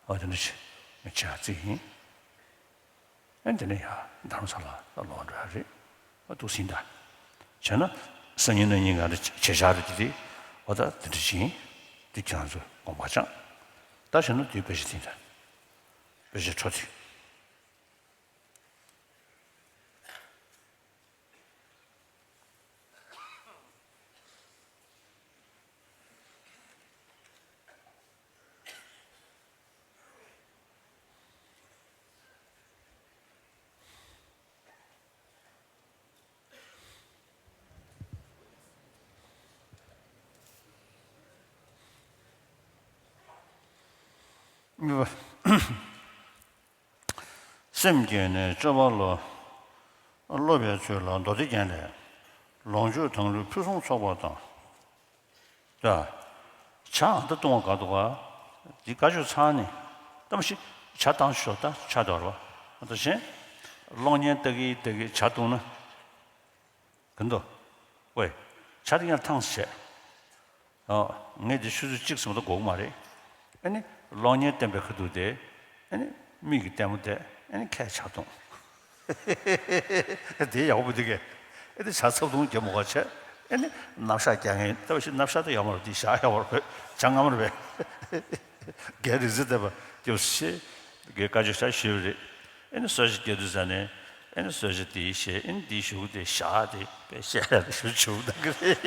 ཨ་དེ་འདྲ་བྱས་ངས་བྱས་རྩིས་ཡིན། ཨ་ནི་དེ་ནས་ཡར་རྡ་རམ་ས་ལ་ལོག་འགྲོ་ཡ་རེད། ཨ་འདུག་ཟིན་ད། བྱས་ན་སང་ཉིན་གནངས་ཉིན་ང་འདྲ་བྱེད་བྱ་རེད་དེ། ཨོ་ད་དེ་འདྲ་བྱས་ཡིན། དེ་ཁྱེད་རང་ཚོས་དགོངས་པ་བཅངས། ད་བྱས་ན་དེའི་དཔེ་ཆ་དེ་འདྲ། དཔེ་ཆ་འཕྲོ་དེ། སེམས་བསྐྱེད་ནས་སྤྱོད་པ་བློ། སློབ་པའི་ཚུལ་ལ་མདོ་སྡེ་རྒྱན་ལས། ལོངས་སྤྱོད་དང་ལུས་ཕུན་སུམ་ཚོགས་པ་དང་། ད། ཇ་ཨ་ད་བཏུང་བ་ག་འདུག་ག་འདི་བཀའ་ཆོས་ཚང་ནི། ད་མ་གཞི་ཇ་བཏང་ཤོག་ད་ཇ་དོར་བ། ད་གཞན། གློག་བརྙན་ལྟ་གི་ལྟ་གི་ཇ་བཏུང་ན། ག་འདུག་ཝེ། ཇ་དེ་ཡང་ཐང་བྱས། ཨ། ངས་འདི་ཆུ་ཚོད་གཅིག་ཙམ་དུ་འགོར་གི་མ་རེད། ཨ་ནི། གློག་བརྙན་བསྟན་པའི་ཁ་ཐུག་དེ། ཨ་ནི། མིག་གི་ལྟད་མོ་དེ། ཨ་ནི་ཁས་ཆག་འཐུང་། དེ་ཡག་པོ་འདུག་གས། ཨ་ནི་ཇ་ཚབ་འཐུང་རྒྱབ་མོ་ག་བྱས། ཨ་ནི། སྣབས་ཤག་རྒྱག་མཁན་ལྟ་བ་ཞིག་སྣབས་ཤག་དེ་ཡག་མ་རེད་དེ་ཇ་ཡག་པོ་རེད་ཇ་ངམ་རེད་པས། རྒན་རིག་འཛིན་བསྟན་པ་སྐྱབས་སུ་མཆི། རྒན་བཀའ་ཆོས་ཇ་ཞུས་པ་རེད། ཨ་ནི་གསོལ་ཇ་རྒྱག་དུས་ཙ་ནས། ཨ་ནི་གསོལ་ཇ་དེ་བཞེས། ཨ་ནི་དེའི་གཞུག་གུ་དེ་ཞག་དེ་དཔེ་བཤད་ཡག་དེ་ཞུ་བྱུང་ད་གི་རེད།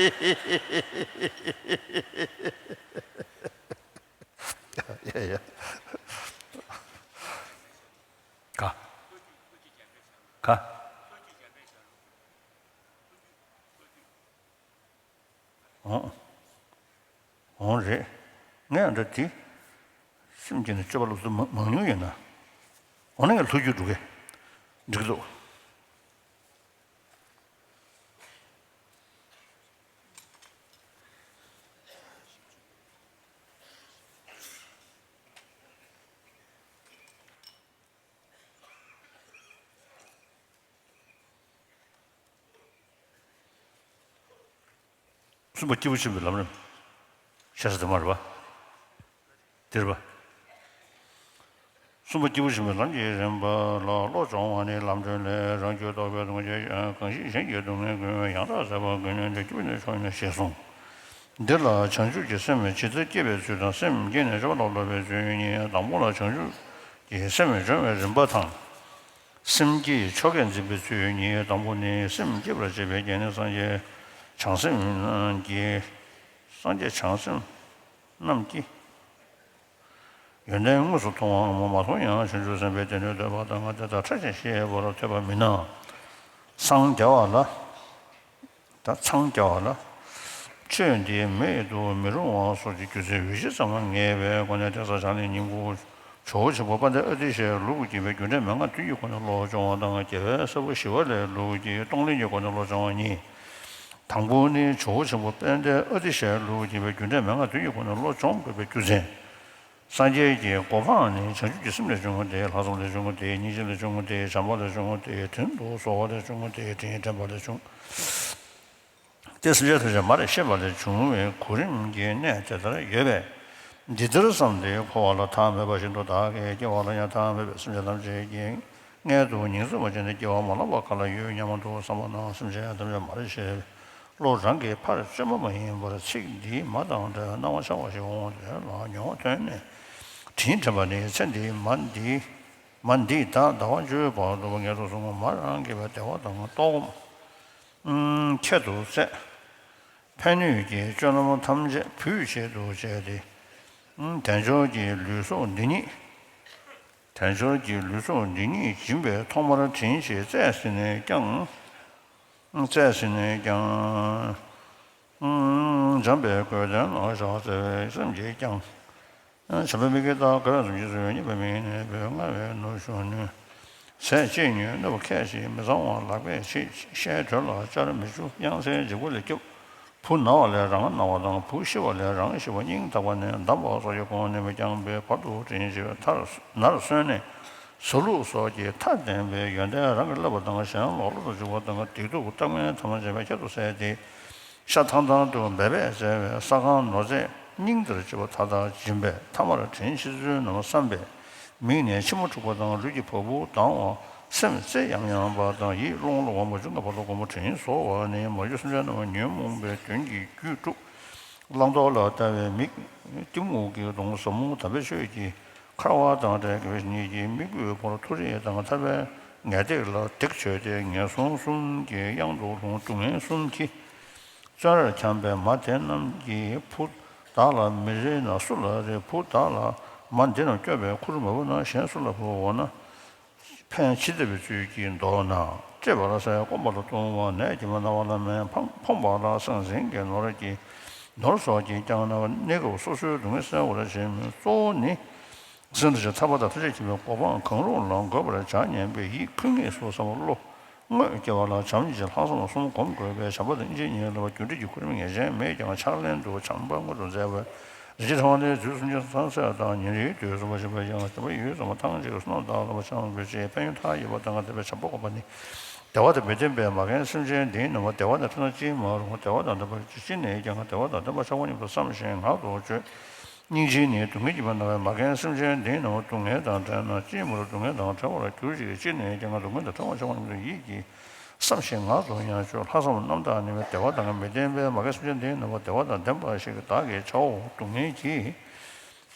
ཡ་ཡ། ག་ག་འོང་། འོང་རེད། ངས་ཨ་འདྲ་དེ། སེམས་ཀྱི་ནི་སྤྱོད་པ་སློབ་གསོ་མང་མང་ཉུང་ཡོད་ན། འོ་ན་ངས་ལྷུག་རྒྱུགས་འགྲོ་གི་འགྲིག་གི་འདུག་གསུམ་པ་སྐྱེས་བུ་ཆེན་པོའི་ལམ་རིམ། ཤེས་ས་དེ་མ་རེད་པ། དེ་རེད་པ། གསུམ་པ་སྐྱེས་བུ་ཆེན་པོའི་ལམ་གྱི་རིམ་པ་ལ་བློ་སྦྱོང་བ་ནི་ལམ་སྒྲོན་ལས། རང་རྒྱུད་རྟོག་པའི་སྡུག་བསྔལ་གྱིས་གང་ཞིག་གཞན་གྱི་སྡུག་བསྔལ་ཀུན་ཡང་དག་ཟད་པ་ཀུན་ལས་འདས་སྐྱེས་བུ་ནི་མཆོག་ཡིན་ཞེས་གསུངས། འདི་ལ་བྱང་ཆུབ་ཀྱི་སེམས་ཇི་ལྟར་བསྐྱེད་པའི་ཚུལ་དང་། སེམས་བསྐྱེད་ནས་སྤྱོད་པ་ལ་སློབ་པའི་ཚུལ་གཉིས། དང་པོ་ལ་བྱང་ཆུབ་ཀྱི་སེམས་སྦྱོང་བའི་རིམ་པ་དང་། སེམས་བསྐྱེད་ཆོ་གས་འཛིན་པའི་ཚུལ་གཉིས། དང་པོ་ནི། སེམས་བསྐྱེད་པར་བྱེད་པའི་རྒྱན་ནི། སངས་རྒྱས་བྱང་སེམས་ཀྱི། སངས་རྒྱས་བྱང་སེམས་རྣམས་ཀྱི་ཡོན་ཏན་དངོས་སུ་མཐོང་བའམ་མ་མཐོང་ཡང་། བྱང་ཆུབ་སེམས་དཔའི་སྡེ་སྣོད་འདོད་པ་དང་དེ་དག་ཕྲ་ཞིང་ཞི་བར་ཐོས་པ་མིན་ན། སངས་རྒྱ་བ་ལ། ད་འཚང་རྒྱ་བ་ལ། ཆོས་འདི་མེད་དུ་མི་རུང་བ་སོགས་ཀྱི་རྒྱུ་མཚན་འོས་གཞི་ཙམ་ངེས་པའི་སྒོ་ནས། དེ་ས་བྱང་གླིང་ཉིང་ཁུ་ཇོ་བོ་ཆེན་པོ་དཔལ་ལྡན་ཨ་ཏི་ཤའི་ལུགས་ཀྱི་རྒྱུ་འབྲས་མན་ངག་བདུན་གྱི་སྒོ་ནས་བློ་སྦྱོང་བ་དང་། རྒྱལ་བའི་ས་བོན་ཞི་བ་ལྷའི་ལུགས་ཀྱི་གཏོང་ལེན་གྱི་སྒོ་ནས་བློ་སྦྱོང་བ་གཉིས། དང་པོ་ནི་ཇོ་བོ་ཆེན་པོ་དཔལ་ལྡན་ཨ་ཏི་ཤའི་ལུགས་ཀྱི་རྒྱུ་འབྲས་མན་ངག་བདུན་གྱི་སྒོ་ནས་བློ་སྦྱོང་དགོས་པའི་རྒྱུ་མཚན། སངས་རྒྱས་ཀྱི་གོ་འཕང་ནི་བྱང་ཆུབ་ཀྱི་སེམས་ལས་བྱུང་བ་སྟེ། ལྷག་བསམ་ལས་བྱུང་བ་སྟེ། སྙིང་རྗེ་ལས་བྱུང་བ་སྟེ། བྱམས་པ་ལས་བྱུང་བ་སྟེ། དོན་དུ་གཟོ་བ་ལས་བྱུང་བ་སྟེ། དྲིན་དྲན་པ་ལས་བྱུང་སྟེ། སེམས་ཅན་ཐམས་ཅད་མ་རེག་ཤེས་པ་ལས་བྱུང་བའི་གོ་རིམ་གྱི་གནད་དེ་ལྟར་ཡོད་པས། འདི་ལྟར་བསམས་ཏེ་འཁོར་བ་ལ་མཐའ་མེད་པ་བཞིན་དུ། བདག་གི་སྐྱེ་བ་ལ་ཡང་མཐའ་མེད་པའི་སེམས་ཅན་ཐམས་ཅད་ཀྱི་མངལ་དུ་ཉིང་མཚམས་པ་ཅན་དུ་སྐྱེ་བ་མ་ལོག་པ་ག་ལ་ཡོད་སྙམ་དུ་བསམ་པ་ན། སེམས་ཅན་ཐམས་ཅད་མ་རེག་ཤེས་པའི་བློ་རང་གིས་ཕར་བཅོས་མ་མ་ཡིན་པར། ཚིག་འདིས་མ་དང་འདྲ་སྣང་བ་འཆར་བ་ཞིག་འོང་། དེ་ལ་མྱོང་བ་ཐོན་ནས་དྲིན་དྲན་པ་ནི། ཚེ་འདིའི་མ་འདི་མ་འདི་དག་ཟླ་བ་བཅུའི་བར་དུ་ངལ་དུ་སོང་བ་མ་རང་གིས་བདེ་བ་དང་ལྟོགས་ཁྱད་དུ་བསད། ཕན་ནུས་ཀྱི་སྤྱོད་ལམ་ཐམས་ཅད་བོད་ཆེད་དུ་བྱས་ཏེ། དལ་འབྱོར་གྱི་ལུས་སྲོག་འདི་ཉིད། དལ་འབྱོར་གྱི་ལུས་སྲོག་འདི་ཉིད་སྦྱིན་པའི་ཐོག་མར་དྲིན་ཆེ་བརྩེས་ཟིན་ནས་ཀྱང་། བརྩེས་ཟིན་ནས་ཀྱང་། འཇམ་པའི་གོས་སྟོན་ལ་ཕྱག་འཚལ་བའི་སེམས་ཀྱིས་ཀྱང་། བྱམས་པའི་མིག་གིས་བལྟ། དགའ་བའི་ཟུང་གིས་གཟིགས། མཉེས་པའི་མིག་ནས་འབོད། མངའ་བའི་ནུ་ཞོ་ནི། ཟས་གཅིག་ཉོས་ནོར་བུ་ཁྱད་ཅིག་མི་གཙང་བ་ལག་པས་བྱེད། ཤའི་དྲོད་ལ་ཅར་མི་བཅུག་གཡང་སའི་འཇིགས་པ་ལས་སྐྱོབ། བུ་ན་བ་ལས་རང་ན་བ་དང་། བུ་ཤི་བ་ལས་རང་ཤི་བ། སྙིང་ཐག་པ་ནས་བསྡམས་པ་སོགས་ཀྱི་སྒོ་ནས་མི་འགྱངས་པའི་བར་དུ་དྲིན་ཆེ་བའི་མཐར་ནར་སོན་ནས། ཟ་ལུགས་སོགས་ཀྱི་མཐའ་བརྟེན་པའི་ཡོན་ཏན་རང་གིས་བསླབ་པ་དང་། གཞན་ལ་བསླབ་ཏུ་འཇུག་པ་དང་། སྡིག་སྡུག་སྐྲག་དམོད་ཐ་མལ་ཆེན་པོའི་ཁྱད་དུ་བསད་དེ། ཤ་ཐང་ཐང་དུ་འབད་པས་བཙལ་བའི་ས་ཁང་ནོར་རྫས་སྙིང་འདིར་ལྕི་བ་མཐའ་དག་སྦྱིན་པས། ཐ་མར་དྲིན་ཆེ་ཚུལ་རྣམས་བསམ་པས། མིག་ནས་མཆི་མ་འཁྲུགས་པ་དང་། ལུས་ཀྱི་བ་སྤུ་ལྡང་བ། སེམས་རྩེ་ཡམ་ཡམ་པ་དང་། ཡིད་རླུང་ལ་འོང་བ་བཅུ་ལྔ་བར་དུ་སྒོམ་པ། དྲིན་གཟོ་བ་ནི། མ་གྱུར་སེམས་ཅན་རྣམས་ཉོན་མོངས་པའི་གདོན་གྱིས་རྒྱུད་དཀྲུགས། བླང་དོར་ལ་ལྟ་བའི་མིག་གཏི་མུག་གི་གདོང་ཟབ་མོ་དམ་པའི་ཆོས་ཀྱི་འཁར་བ་དང་འབྲེལ་བའི་ཉིད་ཀྱི་མིག་སྤུའི་བར་མཐོ་རིས་དང་ཐར་པའི་ངལ་སྟེགས་ལ་སྡིགས་བྱས་ཏེ། ངན་སོང་གསུམ་གྱི་གཡང་དུ་ལྷུང་། སྡུག་བསྔལ་གསུམ་གྱི་བཙོན་རར་འཁྱམས་པའི་མ་དེ་རྣམས་ཀྱིས། བུ་བདག་ལ་མི་རེ་ན་སུ་ལ་རེ། བུ་བདག་ལ་མ་འདི་རྣམས་སྐྱོབ་པའི་ཁུར་མ་བུ་ན། གཞན་སུ་ལ་བུ་འོ་ན། ཕན་ཇི་ལྟ་བུའི་ཚུལ་གྱིས་མདོར་ན། གཅེས་པ་ལ་ཟས། སྐོམ་པ་ལ་བཏུང་བ། ནད་ཀྱིས་མ་ན་བ་ལ་སྨན། ཕོངས་པ་ལ་སྲང་ཟིང་གི་ནོར་གྱིས་ནོར་སོགས་ཀྱིས་ཀྱང་ན་བ། གནས་སྐབས་སོ་སོའི་སྡུག་བསྔལ་བསལ་བར་བྱེད་མོད། གཙོ་བོ་ནི། སེམས་རྟོགས་ཀྱི་ཐར་པ་དང་ཐམས་ཅད་མཁྱེན་པའི་གོ་འཕང་གང་རུང་ལ་འགོད་པར་བྱ་སྙམ་པའི་ཡིད་ཁུར་ངེས་སུ་བསམ་པ་བློ་དངོས་སྐྱེ་བ་ལ་བྱམས་སྙིང་རྗེ་ལྷག་བསམ་གསུམ་སྒོམ་དགོས་པས། བྱམས་པ་དང་སྙིང་རྗེ་གཉིས་ལ་རྒྱུ་འབྲས་ཀྱི་ཁུར་མི་ངེས་ཅན་མེད་ཀྱང་། ཕྱག་ལེན་དུ་བྱམས་པ་མངོན་དུ་མཛད་པ། རིན་ཆེན་ཕྲེང་བ་ནི་དུས་གསུམ་གྱི་སྣང་སྲིད་དང་། ཉིན་རེའི་དུས་གསུམ་པ་ཞིག་པ་ཡང་དེ་པ་ཡུལ་གསུམ་པ་ཐང་ཅིག་བསོད་ནམས་དག་ལ་བ་བྱམས་པའི་ཆེད་ཕན་ཡོན་མཐའ་ཡས་པ་དང་། དེ་པའི་བྱམས་པ་སྒོམ་པ་ནི། བདེ་བ་དང་མི་ལྡན་པའི་མ་རྒན་སེམས་ཅན་འདིའི་ནང་བ། བདེ་བ་དང་ཕྲད་ན་ཅིས་མ་རུང་། བདེ་བ་དང་ལྡན་པ་ཅི་ནས་ཀྱང་བདེ་བ་དང་ལྡན་པར་བྱ་བ་སྙམ་དུ་བསམ་ཞིང་ངག་ཏུ་བརྗོད། སྙིང་རྗེ་ནི་སྡུག་བསྔལ་གྱིས་མ་ན་བའི་མ་རྒན་སེམས་ཅན་འདིའི་ནང་བ། སྡུག་བསྔལ་དང་བྲལ་ན་ཅིས་མ་རུང་། སྡུག་བསྔལ་དང་བྲལ་བར་གྱུར་ཅིག་ཅི་ནས་ཀྱང་སྡུག་བསྔལ་དང་བྲལ་བར་བྱ་བ་སྙམ་དུ་ཡིད་ཀྱིས་བསམ་ཞིང་ངག་ཏུ་ཡང་བརྗོད། ལྷག་བསམ་རྣམ་དག་ནི། བདེ་བ་དང་མི་ལྡན་པའི་མ་རྒན་སེམས་ཅན་འདིའི་ནང་བ། བདེ་བ་དང་ལྡན་པ་ཞིག་བདག་གིས་བྱའོ། སྡུག་བསྔལ་གྱིས་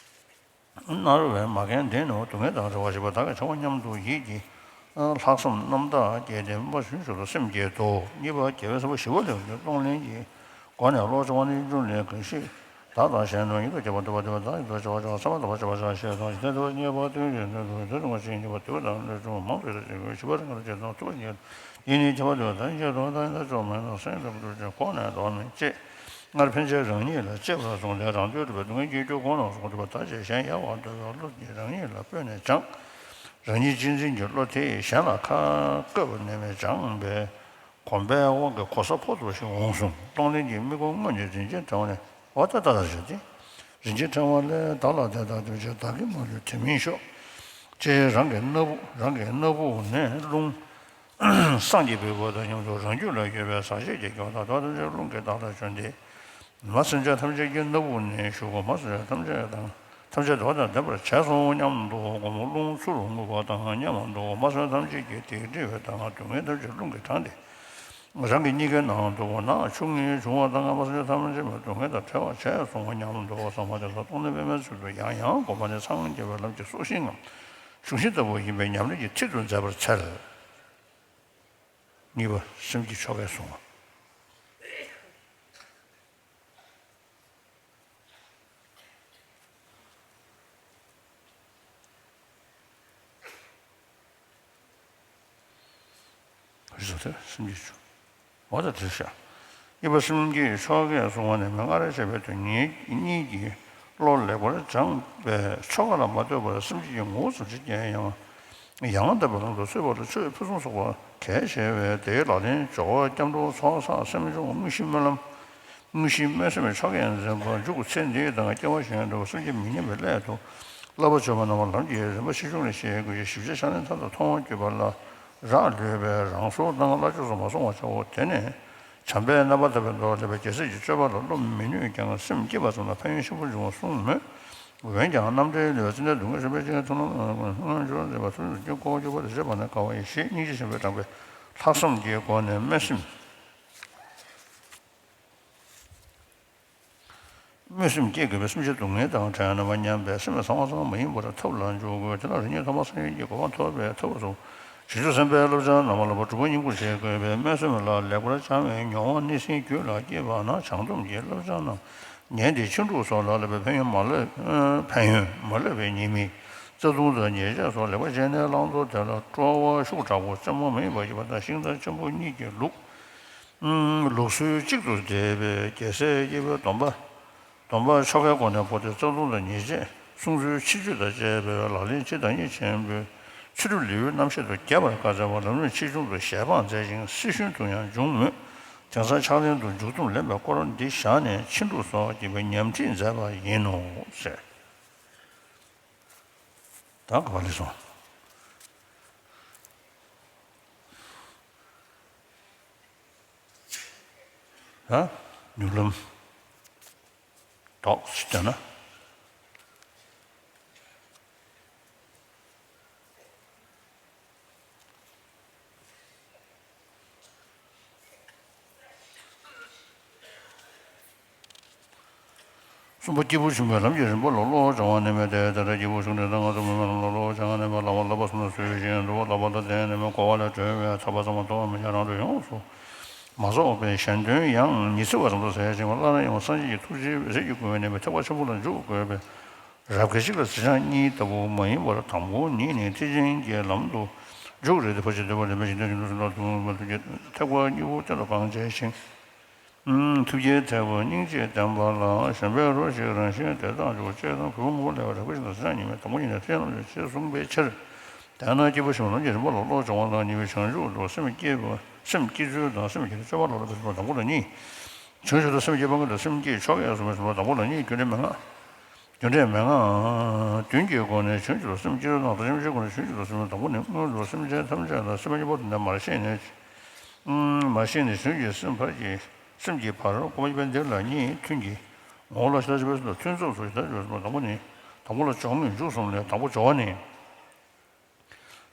མནར་བའི་མ་རྒན་འདིའི་ནང་བ། སྡུག་བསྔལ་དང་བྲལ་བར་བྱེད་པ་བདག་གིས་བྱའོ་སྙམ་དུ་ཡིད་ཀྱིས་ལྷག་བསམ་རྣམ་དག་བསྐྱེད་དེ་སྨོན་པ་ཞུ་ཞུ་ལ་སེམས་བསྐྱེད་དོ། གཉིས་པ་རྒྱལ་བའི་ས་བོན་ཞི་བ་ལྷའི་གཏོང་ལེན་གྱི་སྒོ་ནས་བློ་སྦྱོང་བ་ནི། རྒྱུ་ལས་གང་ཞིག་བདག་དང་གཞན་དོན་ཉིད་དུ་བྱེད་པ། འདོད་པ་འདོད་པ་བདག་ཉིད་དུ་བྱ་བ་བྱ་བ། བསམ་པ་བསམ་པ་བྱ་བ་བྱ་བ་ཞེས་དང་། ཇི་ལྟར་འདོད་པ་རྙེད་པ་དོན་གྱི་དོན་དུ་དོན་དུ་ང་ཞིག་ཉིད་པ། འདོད་པ་དང་ལས་བྱུང་མང་དུ་ཡོད་པ་ཞི་བ་རང་གིས་བྱེད་དང་ཐུབ་པ་ཉིད་ཡིན་ནི། ཁྱབ་པ་འདོད་པ་དང་ཁྱབ་དང་དང་ཡང་དག་ཆོག་མེད་དང་སེམས་ལ་འདུ་བྱེད་ཁོག་ནས་འདོར་མི་བྱེད། སྔར་ཕན་ཆད་རང་ཉིད་ལ་གཅེས་པར་བཟུང་སྟེ་རང་འདོད་སྒྲུབ་པའི་སྡུག་བསྔལ་གྱིས་སྐྱོ་གོང་ལ་སོང་སྒྲུབ་པ་ད་ཆད་གཞན་ཡལ་བར་འདོད་པའི་བློ་ཉིད་རང་ཉིད་ལ་སྤོས་ནས་སྦྱངས། རང་ཉིད་གཅེས་འཛིན་གྱི་བློ་དེས་གཞན་ལ་ཁ་བཀོད་པ་ནས་མི་སྦྱངས་པས། གོམས་པའི་དབང་གིས་གོ་ས་ཕོག་ཐུག་ཞིག་འོང་གསུངས། གཏོང་ལེན་གྱི་དམིགས་ཡུལ་དངོས་ནི་རིན་ཆེན་ཕྲེང་བ་ནི། འོ་ད་ལྟ་ལྟར་བྱ་སྟེ། རིན་ཆེན་ཕྲེང་བ་ལས། བདག་ལ་དད་དང་འདུན་ཆེ་བདག་གིས་མ་ལུས་དེ་མིན་ཤོག་ཅེས་རང་གི་སྣ་བུག་རང་གི་སྣ་བུག་ནས་རླུང་སངས་རྒྱས་པའི་སྐུ་དང་མཉམ་དུ་རང་རྒྱུད་ལ་ཡོད་པའི་ཟག་བཅས་ཀྱི་རྒྱུ་དང་དོན་དམ་ཆོས་རླུང་གི་བདག་ལ་བྱོན་ཏེ། མ་སེམས་ཅན་ཐམས་ཅད་ཀྱི་སྣ་བུག་ནས་ཞུགས་པ། མ་སེམས་ཅན་ཐམས་ཅད་དང་ཐམས་ཅད་དེ་བ་དང་ལྡན་པར་བྱས་སོ་སྙམ་དུ་སྒོམ། རླུང་ཚུར་རྔུབ་པ་དང་མཉམ་དུ་མ་སེམས་ཅན་ཐམས་ཅད་ཀྱི་སྡིག་སྒྲིབ་དང་སྡུག་བསྔལ་ཐམས་ཅད་རླུང་གིས་དྲངས་ཏེ། རང་གི་སྙིང་གའི་ནང་དུ་ནང་ཆུ་ལྔའི་འབྱུང་བ་དང་མ་སེམས་ཅན་ཐམས་ཅད་སྡུག་བསྔལ་དང་བྲལ་བར་བྱས་སོ་སྙམ་དུ་བསམ་པ་དེ་དག་སྟོང་ཉིད་པའི་མེ་ཚུལ་དུ་ཡང་ཡང་བསྒོམས་པ་ནི་སངས་རྒྱས་པའི་ལམ་གྱི་སྲོག་ཤིང་ངམ་གཞུང་ཤིང་ལྟ་བུ་ཡིན་པས་ཉམས་ལེན་གྱི་ཁྲིད་དུ་མཛད་པར་འཚལ། གཉིས་པ། སེམས་བསྐྱེད་ཆོ་གས་བཟུང་བ། རེད་དེ་སེམས་བསྐྱེད་ཆོ། འོ་ད་དེ་བྱ། གཉིས་པ། སེམས་བསྐྱེད་ཆོ་གས་བཟུང་བ་ནི་མན་ངག་རེ་བཤད་པའི་དོན་གཉིས་ཀྱི་བློ་ལེགས་པར་སྦྱངས་པས་ཆོ་ག་ལ་མ་ལྟོས་པར་སེམས་བསྐྱེད་ཀྱི་ངོ་བོ་ཙམ་ཞིག་སྐྱེ་ཡང་། ཡང་དག་པའི་ལམ་དུ་བཙུད་པ་ལ་ཆོས་ཕུན་སུམ་ཚོགས་པ་གལ་ཆེ་བས། དེའི་ལག་ལེན་སྦྱོར་བ་སྐྱབས་འགྲོ་ཚོགས་བསགས་སེམས་སྦྱོང་དངོས་གཞིའི་སྨོན་ལམ། དངོས་གཞིའི་སྨོན་སེམས་ཆོ་གས་འཛིན་པ་མཇུག་ཚེ་འདིའི་དང་སྐྱེ་བ་གཞན་དུ་སེམས་བསྐྱེད་མི་ཉམས་པའི་སླད་དུ། བསླབ་པ་བཅོས་མ་རྣམ་པ་ལམ་གྱི་རིམ་པ་ཆེ་ཆུང་ལས་ཤེས་དགོས་ཀྱི་ཞིབ་ཆ་ཤ་ལན་མཐའ་དང་མཐོང་བར་གྱུར་པ་ལ་རག་ལུས་པས་རང་སོར་དང་བླ་མཆོག་སོགས་མ་སོང་བར་བྱའོ། དེ་ནས་བྱམས་པས་རྣམ་པར་དག་པའི་མདོ་ལ་སླེབས་པའི་རྒྱལ་སྲས་ཀྱི་སྤྱོད་པ་ལ་སློབ་མི་ནུས་ཀྱང་སེམས་བསྐྱེད་པ་ཙམ་ལ་ཕན་ཡོན་ཆེན་པོ་འབྱུང་བར་གསུངས་མོད། འོན་ཀྱང་རྣམ་འདྲེན་ལས་ཙི་ནྡན་སྡུག་བསྔལ་སེམས་དཔའི་ཐུགས་ལམ་སྔོན་འཇུག་མཛད་པ་ཐུགས་ཀྱི་གོ་བ་བཅུ་པ་དེ་བྱེད་པ་ནི་དཀའ་བ་ཡིན་ཞེས་སྙིང་རྗེ་ཆེན་པོས་དྲངས་པའི་ལྷག་བསམ་གྱི་སྒོ་ནས་སྨོན་སེམས། སྨོན་སེམས་བསྐྱེད་དགོས་པས་སེམས་ཅན་སྡུག་བསྔལ་དང་བྲལ་ནས་མ་ཉམས་པའི་སེམས་ལ་ཚང་བ་ཚང་བ་མ་ཡིན་པར་ཐབས་ལ་འཇུག་དགོས། དེ་ལ་རིགས་ངེས་ཐོག་མ་སངས་རྒྱས་ཀྱི་གོ་འཕང་ཐོབ་པའི་ཐབས་སོ། བྱང་ཆུབ་སེམས་དཔའི་བསླབ་བྱ་རྣམ་པར་དག་པ་དྲུག་པོ་སྙིང་པོར་བྱེད་དགོས་པས་སྨོན་སེམས་ལ་ལེགས་པར་སྦྱངས་པའི་མྱོང་བ་སྣང་སེམས་རྒྱུད་ལ་སྐྱེས་པ་ན་བྱང་སྡོམ་གྱི་བསླབ་བྱ་རྣམས་ཉན་ཏེ་ཕྱིན་དྲུག་སོགས་ལ་སླེབས་པའི་ཕན་ཡོན་མ་ལུས་ཕན་ཡོན་མ་ལུས་པའི་ཉེས་དམིགས་རྩ་ལྟུང་དང་ཉེས་བྱས་སོགས་ལེགས་པར་བྱས་ནས་བླང་དོར་དེ་ལ་སྤྲོ་བ་ཤུགས་དྲག་པོ་རྩེ་མོ་མ་ཡིན་པ་ཡོད་པ་དང་ཤིང་རྟ་ཆེན་པོ་གཉིས་ཀྱི་ལུགས། ལུགས་སྲོལ་གཅིག་ཏུ་འདྲེས་པའི་རྒྱལ་སྲས་སྐྱེས་བུའི་སྡོམ་པ། སྡོམ་པ་ཆོ་གའི་སྒོ་ནས་བོར་ཏེ་རྩ་ལྟུང་དང་ཉེས་བྱས་སྲུང་ཚུལ་ཕྱི་བཅོས་དང་བཅས་པའི་ལག་ལེན་སྤྱི་དང་ཉིད་ཆེན་པོའི་ཆོས་སྒྲུབ་ལེའུའི་རྣམ་བཤད་དུ་རྒྱས་པར་བཀའ་སྩལ་བ་ལམ་རིམ་ཆེ་ཆུང་དུ་ཞལ་འཕངས་མཛད་ཅིང་སྲི་ཞུ་དུ་ཡང་འབྱུང་མོད། དེང་སང་ཕྱག་ལེན་དུ་མཇུག་སྡོམ་ལེན་པའི་སྐོར་འདི་བཞག་ནས་ཕྱིན་དྲུག་སོགས་ཀྱི་ཉམས་ཁྲིད་མཛད་པ་ཡིན་ནོ་ཟེར། ད་ག་པར་སླེབས་སོང་། ཨ། མྱུར་ལམ། དོགས་ཟེར་ན། གསུམ་པ། སྐྱེས་བུ་གཞོན་པའི་ལམ་གྱི་རིམ་པ་ལ་བློ་སྦྱང་བ་ནི་མེད་དེ། དེ་ལྟར་སྐྱེས་བུ་གཞོན་ནུའི་ལྟ་ངན་སོགས་མི་མེད་ལམ་ལ་བློ་སྦྱང་བ་ནི་མེད། བསླབ་པ་བསླབ་པ་གསུམ་ལ་བཟོད་པའི་ཞེན་འདུལ་བ། བསླབ་པ་ལ་བརྟེན་ནས་མི་གོ་བ་ལས་གྲོལ་བའི་ཐར་པ་ཚང་མ་ཐོབ་པ་མི་ཤེས་རང་གྲོལ་ཡོངས་སུ་མ་རྫོགས་པའི་གཞན་དོན་ཡང་ཉི་ཚེ་བ་ཙམ་དུ་ཟད་ཅིང་། སླར་ཡང་སངས་རྒྱས་ཀྱི་ཐུགས་རྗེའི་རིགས་ཀྱི་སྐུ་ཡོན་ནི་མི་ཐེག་པ་ཆེན་པོ་ལ་འཇུག་དགོས་པས། རབ་དགའ་གཅིག་ལ་ཚིག་རྐྱང་གཉིས་ལྟ་བུ་མ་ཡིན་པར་དང་པོ་ཉིད་ནི་ཐེག་ཆེན་གྱི་ལམ་དུ་འཇུག་རེད་དེ། ཕར་ཕྱིན་ཐེག་པ་ལས་མི་གཞན་དོན་གྱི་ལུགས་སུ་ལ་དུ་མ་ཐུགས་རྗེ་ཐེག་པ་གཉིས་པོ་གཏན་ལ་སྤངས་བྱས་ཤིང་། ཐུགས་རྗེའི་ཐེག་པ་སྙིང་རྗེ་ལྡན་པ་ལ་གཞན་ཕན་རོ་ཞིག་རང་བཞིན་དེ་དག་འཇུག་ཅེས་དང་གུས་པ་ངོ་བོ་ལས་པ་རབ་དགའ་གཅིག་ལ་ཚིག་རྐྱང་གཉིས་མེད། དང་པོ་ཉིད་ནི་ཐེག་ཆེན་ལམ་དུ་ཞེས་གསུངས་པའི་ཕྱིར། དེས་ན་སྐྱེས་བུ་གཞོན་ནུ་ལམ་གྱི་རིམ་པ་ལ་བློ་སྦྱོང་བ་དང་གཉིས་པའི་བྱང་ཆུབ་ཏུ་སེམས་བསྐྱེད་པ། སེམས་བསྐྱེད་ཚུལ་དང་སེམས་བསྐྱེད་ནས་སྤྱོད་པ་ལ་སློབ་པའི་ཚུལ་དང་པོ་ལ་གཉིས། བྱང་ཆུབ་ཏུ་སེམས་བསྐྱེད་པ་སྔོན་དུ་སེམས་བསྐྱེད་ཆོ་གས་གསུངས་པའི་ཚུལ་དང་པོ་ལ་གཉིས། རྒྱུ་འབྲས་མན་ངག་རྒྱུ་འབྲས་མན་ངག་བདུན་གྱི་སྒོ་ནས་བྱང་ཆུབ་ཏུ་སེམས་བསྐྱེད་ཚུལ་དང་དེ་བཞིན་གཤེགས་སྒོ་ནས་བྱང་ཆུབ་ཏུ་སེམས་དང་པོ་ནི། སྔོན་དུ་སེམས་ཅན་ཐམས་ཅད་ལ་སེམས་ཉོན་མོངས་པ་དང་མར་ཤེས་ནས། མར་ཤེས་ནས་བྱང་ཆུབ་སེམས་ཕར་གྱི་སེམས་ཀྱི་བར་སྒོམ་པ་འདི་ལ་གཉིས། ཐུན་གྱི་ངོ་བོ་ལ་ཤེས་པའི་སེམས་དང་ཐུན་མཚམས་སུ་ཞེས་བྱ་བའི་སེམས་དང་པོ་ནི། དང་པོ་ལ་སྦྱོར་དངོས་མཇུག་གསུམ་ལས་དང་པོ་སྦྱོར་བ་ནི།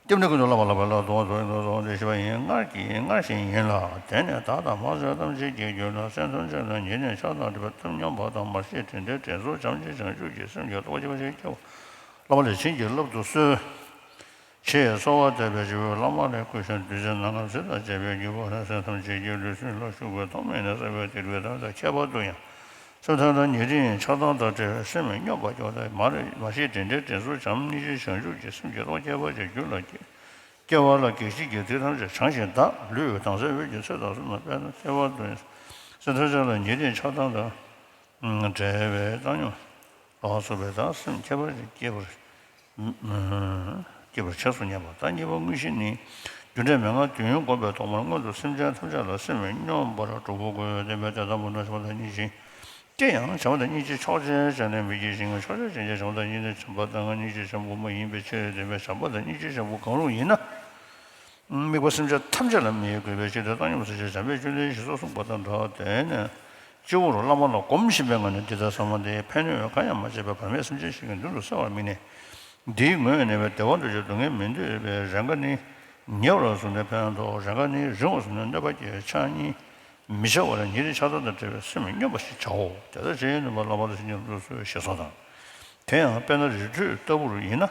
སྐྱབས་གནས་ཀུན་ཏུ་བསླབ་པ་བསླབ་པ་ལ་དུ་བ་དུ་བ་དུ་བ་དེ་ཤེས་པ་ཡིན། སྔར་གྱི་སྔར་བཞིན་ཡིན་ལ། དེ་ནས་བདག་དང་མ་བྱས་ཐམས་ཅད་ཀྱི་རྒྱུད་ལ་སེམས་ཐམས་ཅད་ལ་ཉེར་གནས་ཆགས་སྡང་སྒྲིབ་པ་ཐིམ་སྙོམས་པ་དང་མར་ཤེས་དྲིན་དྲན་དྲན་གསོ་བྱམས་ཆེན་བྱང་ཆུབ་ཀྱི་སེམས་ཀྱི་རྟོགས་པ་སྐྱེ་བ་ཞིག་སྐྱེ་བ་བསླབ་པ་ལས་བྱིན་གྱིས་བརླབ་ཏུ་གསོལ། ཞེས་གསོལ་བ་འདེབས་པའི་རྗེས་སུ་བླ་མ་ལས་བསྐུལ་ཞིང་བདུད་རྩི་ནམ་མཁའ་ཟེར་དང་བཅས་པའི་རྒྱུད་པ་ལ་སེམས་ཐམས་ཅད་ཀྱི་ལུས་སེམས་ལ་ཞུགས་པའི་ཐོག་མེད་ནས་བསགས་པའི་སྡིག་སྒྲིབ་ཐམས་ཅད་ཁྱད་པར་དུ་ཡང་། སེམས་ཐམས་ཅད་ཉེ་རིང་ཆགས་སྡང་དང་བྲལ་བའི་སེམས་སྙོམས་པར་འཇུག་པ་དང་མར་མར་ཤེས་དྲིན་དྲན་དྲན་གསོ་བྱམས་སྙིང་རྗེ་བྱང་ཆུབ་ཀྱི་སེམས་ཀྱི་རྟོགས་ཁྱད་པར་ཅན་རྒྱུད་ལ་སྐྱེ། སྐྱེ་བ་ལ་གེགས་བྱེད་ཀྱི་སྡིག་ཐམས་ཅད་བྱང་ཞིང་དག་ལུས་དྭངས་གསལ་འོད་ཀྱི་ཚོགས་དང་བསོད་ནམས་དཔལ་དང་ཁྱད་པར་དུ་ཡང་། སེམས་ཐམས་ཅད་ལ་ཉེ་རིང་ཆགས་སྡང་དང་བྲལ་བའི་བཏང་སྙོམས་ལ་སོགས་པའི་དག་སེམས་ཁྱད་པར་ཅན་སྐྱེ་བར། སྐྱེ་བར་བྱས་སོ་སྙམ་པ་དང་། གཉིས་པ་དངོས་གཞི་ནི། རྒྱུ་འབྲས་མན་ངག་བདུན་བསྒོམས་པའི་ཐོག་མར་སྔོན་དུ་སེམས་ཅན་ཐམས་ཅད་ལ་སེམས་སྙོམས་པར་གྲོགས་པོ་དགོས། བདེན་པའི་དོན་དམ་པོ་ན་བྱམས་པ་དང་སྙིང་རྗེ་ཡིན། དེ་ཡང་བྱམས་པ་དང་སྙིང་རྗེ་ཕྱོགས་གཅིག་བྱས་ནས་མི་སྐྱེ་ཞིང་། ཕྱོགས་གཅིག་ཅན་གྱི་བྱམས་པ་དང་སྙིང་རྗེ་བྱམས་པོ་དང་སྙིང་རྗེ་བྱམས་པོ་མ་ཡིན་པའི་ཕྱིར། བདེན་པའི་བྱམས་པ་དང་སྙིང་རྗེ་བྱམས་པོ་གང་རུང་ཡིན་ན། དམིགས་པ་སེམས་ཅན་ཐམས་ཅད་ལ་མི་དགོས་པའི་ཕྱིར་ཏེ། བཏང་སྙོམས་སུ་བྱས་བྱམས་པའི་བཅུད་ལེན་ཞེས་སོགས་གསུངས་པ་དང་འདྲ། དེ་ནས། སྤྱི་བོར་བླ་མ་ལ་སྒོམ་བཞིན་པའི་ངང་ནས་འདི་ལྟར་བསམ་པ། འདི་ཕན་གནོད་གང་ཡང་མ་བྱས་པར་བར་མའི་སེམས་ཅན་ཞིག་གི་མདུན་དུ་གསོལ་བ་དམིགས་ནས། འདིའི་ངོས་ནས་བདེ་བ་འདོད་ཀྱང་སྡུག་བསྔལ་མི་འདོད་པས། རེས་འགའ་ནི་ཉེ་བར་བཟུང་ནས་ཕན་འདོགས། རེས་འགའ་ནི་རིང་བར་བཟུང་ནས་གནོད་པ་སྐྱེལ། ཕྱག་གཉིས་མི་བྱ་བར་ཉིན་རེའི་ཕྱག་རྫས་དང་བྲལ་བའི་སེམས་སྙོམས་པ་ཞིག་བྱའོ། དེ་ལྟར་བྱས་ནས་བླ་མ་ལ་སེམས་ཉིད་དུ་གསོལ་ཞེས་སོགས་དང་། དེ་ཡང་དཔེར་ན་རི་ཁྲོད་ལྟ་བུར་ཡིན་ན།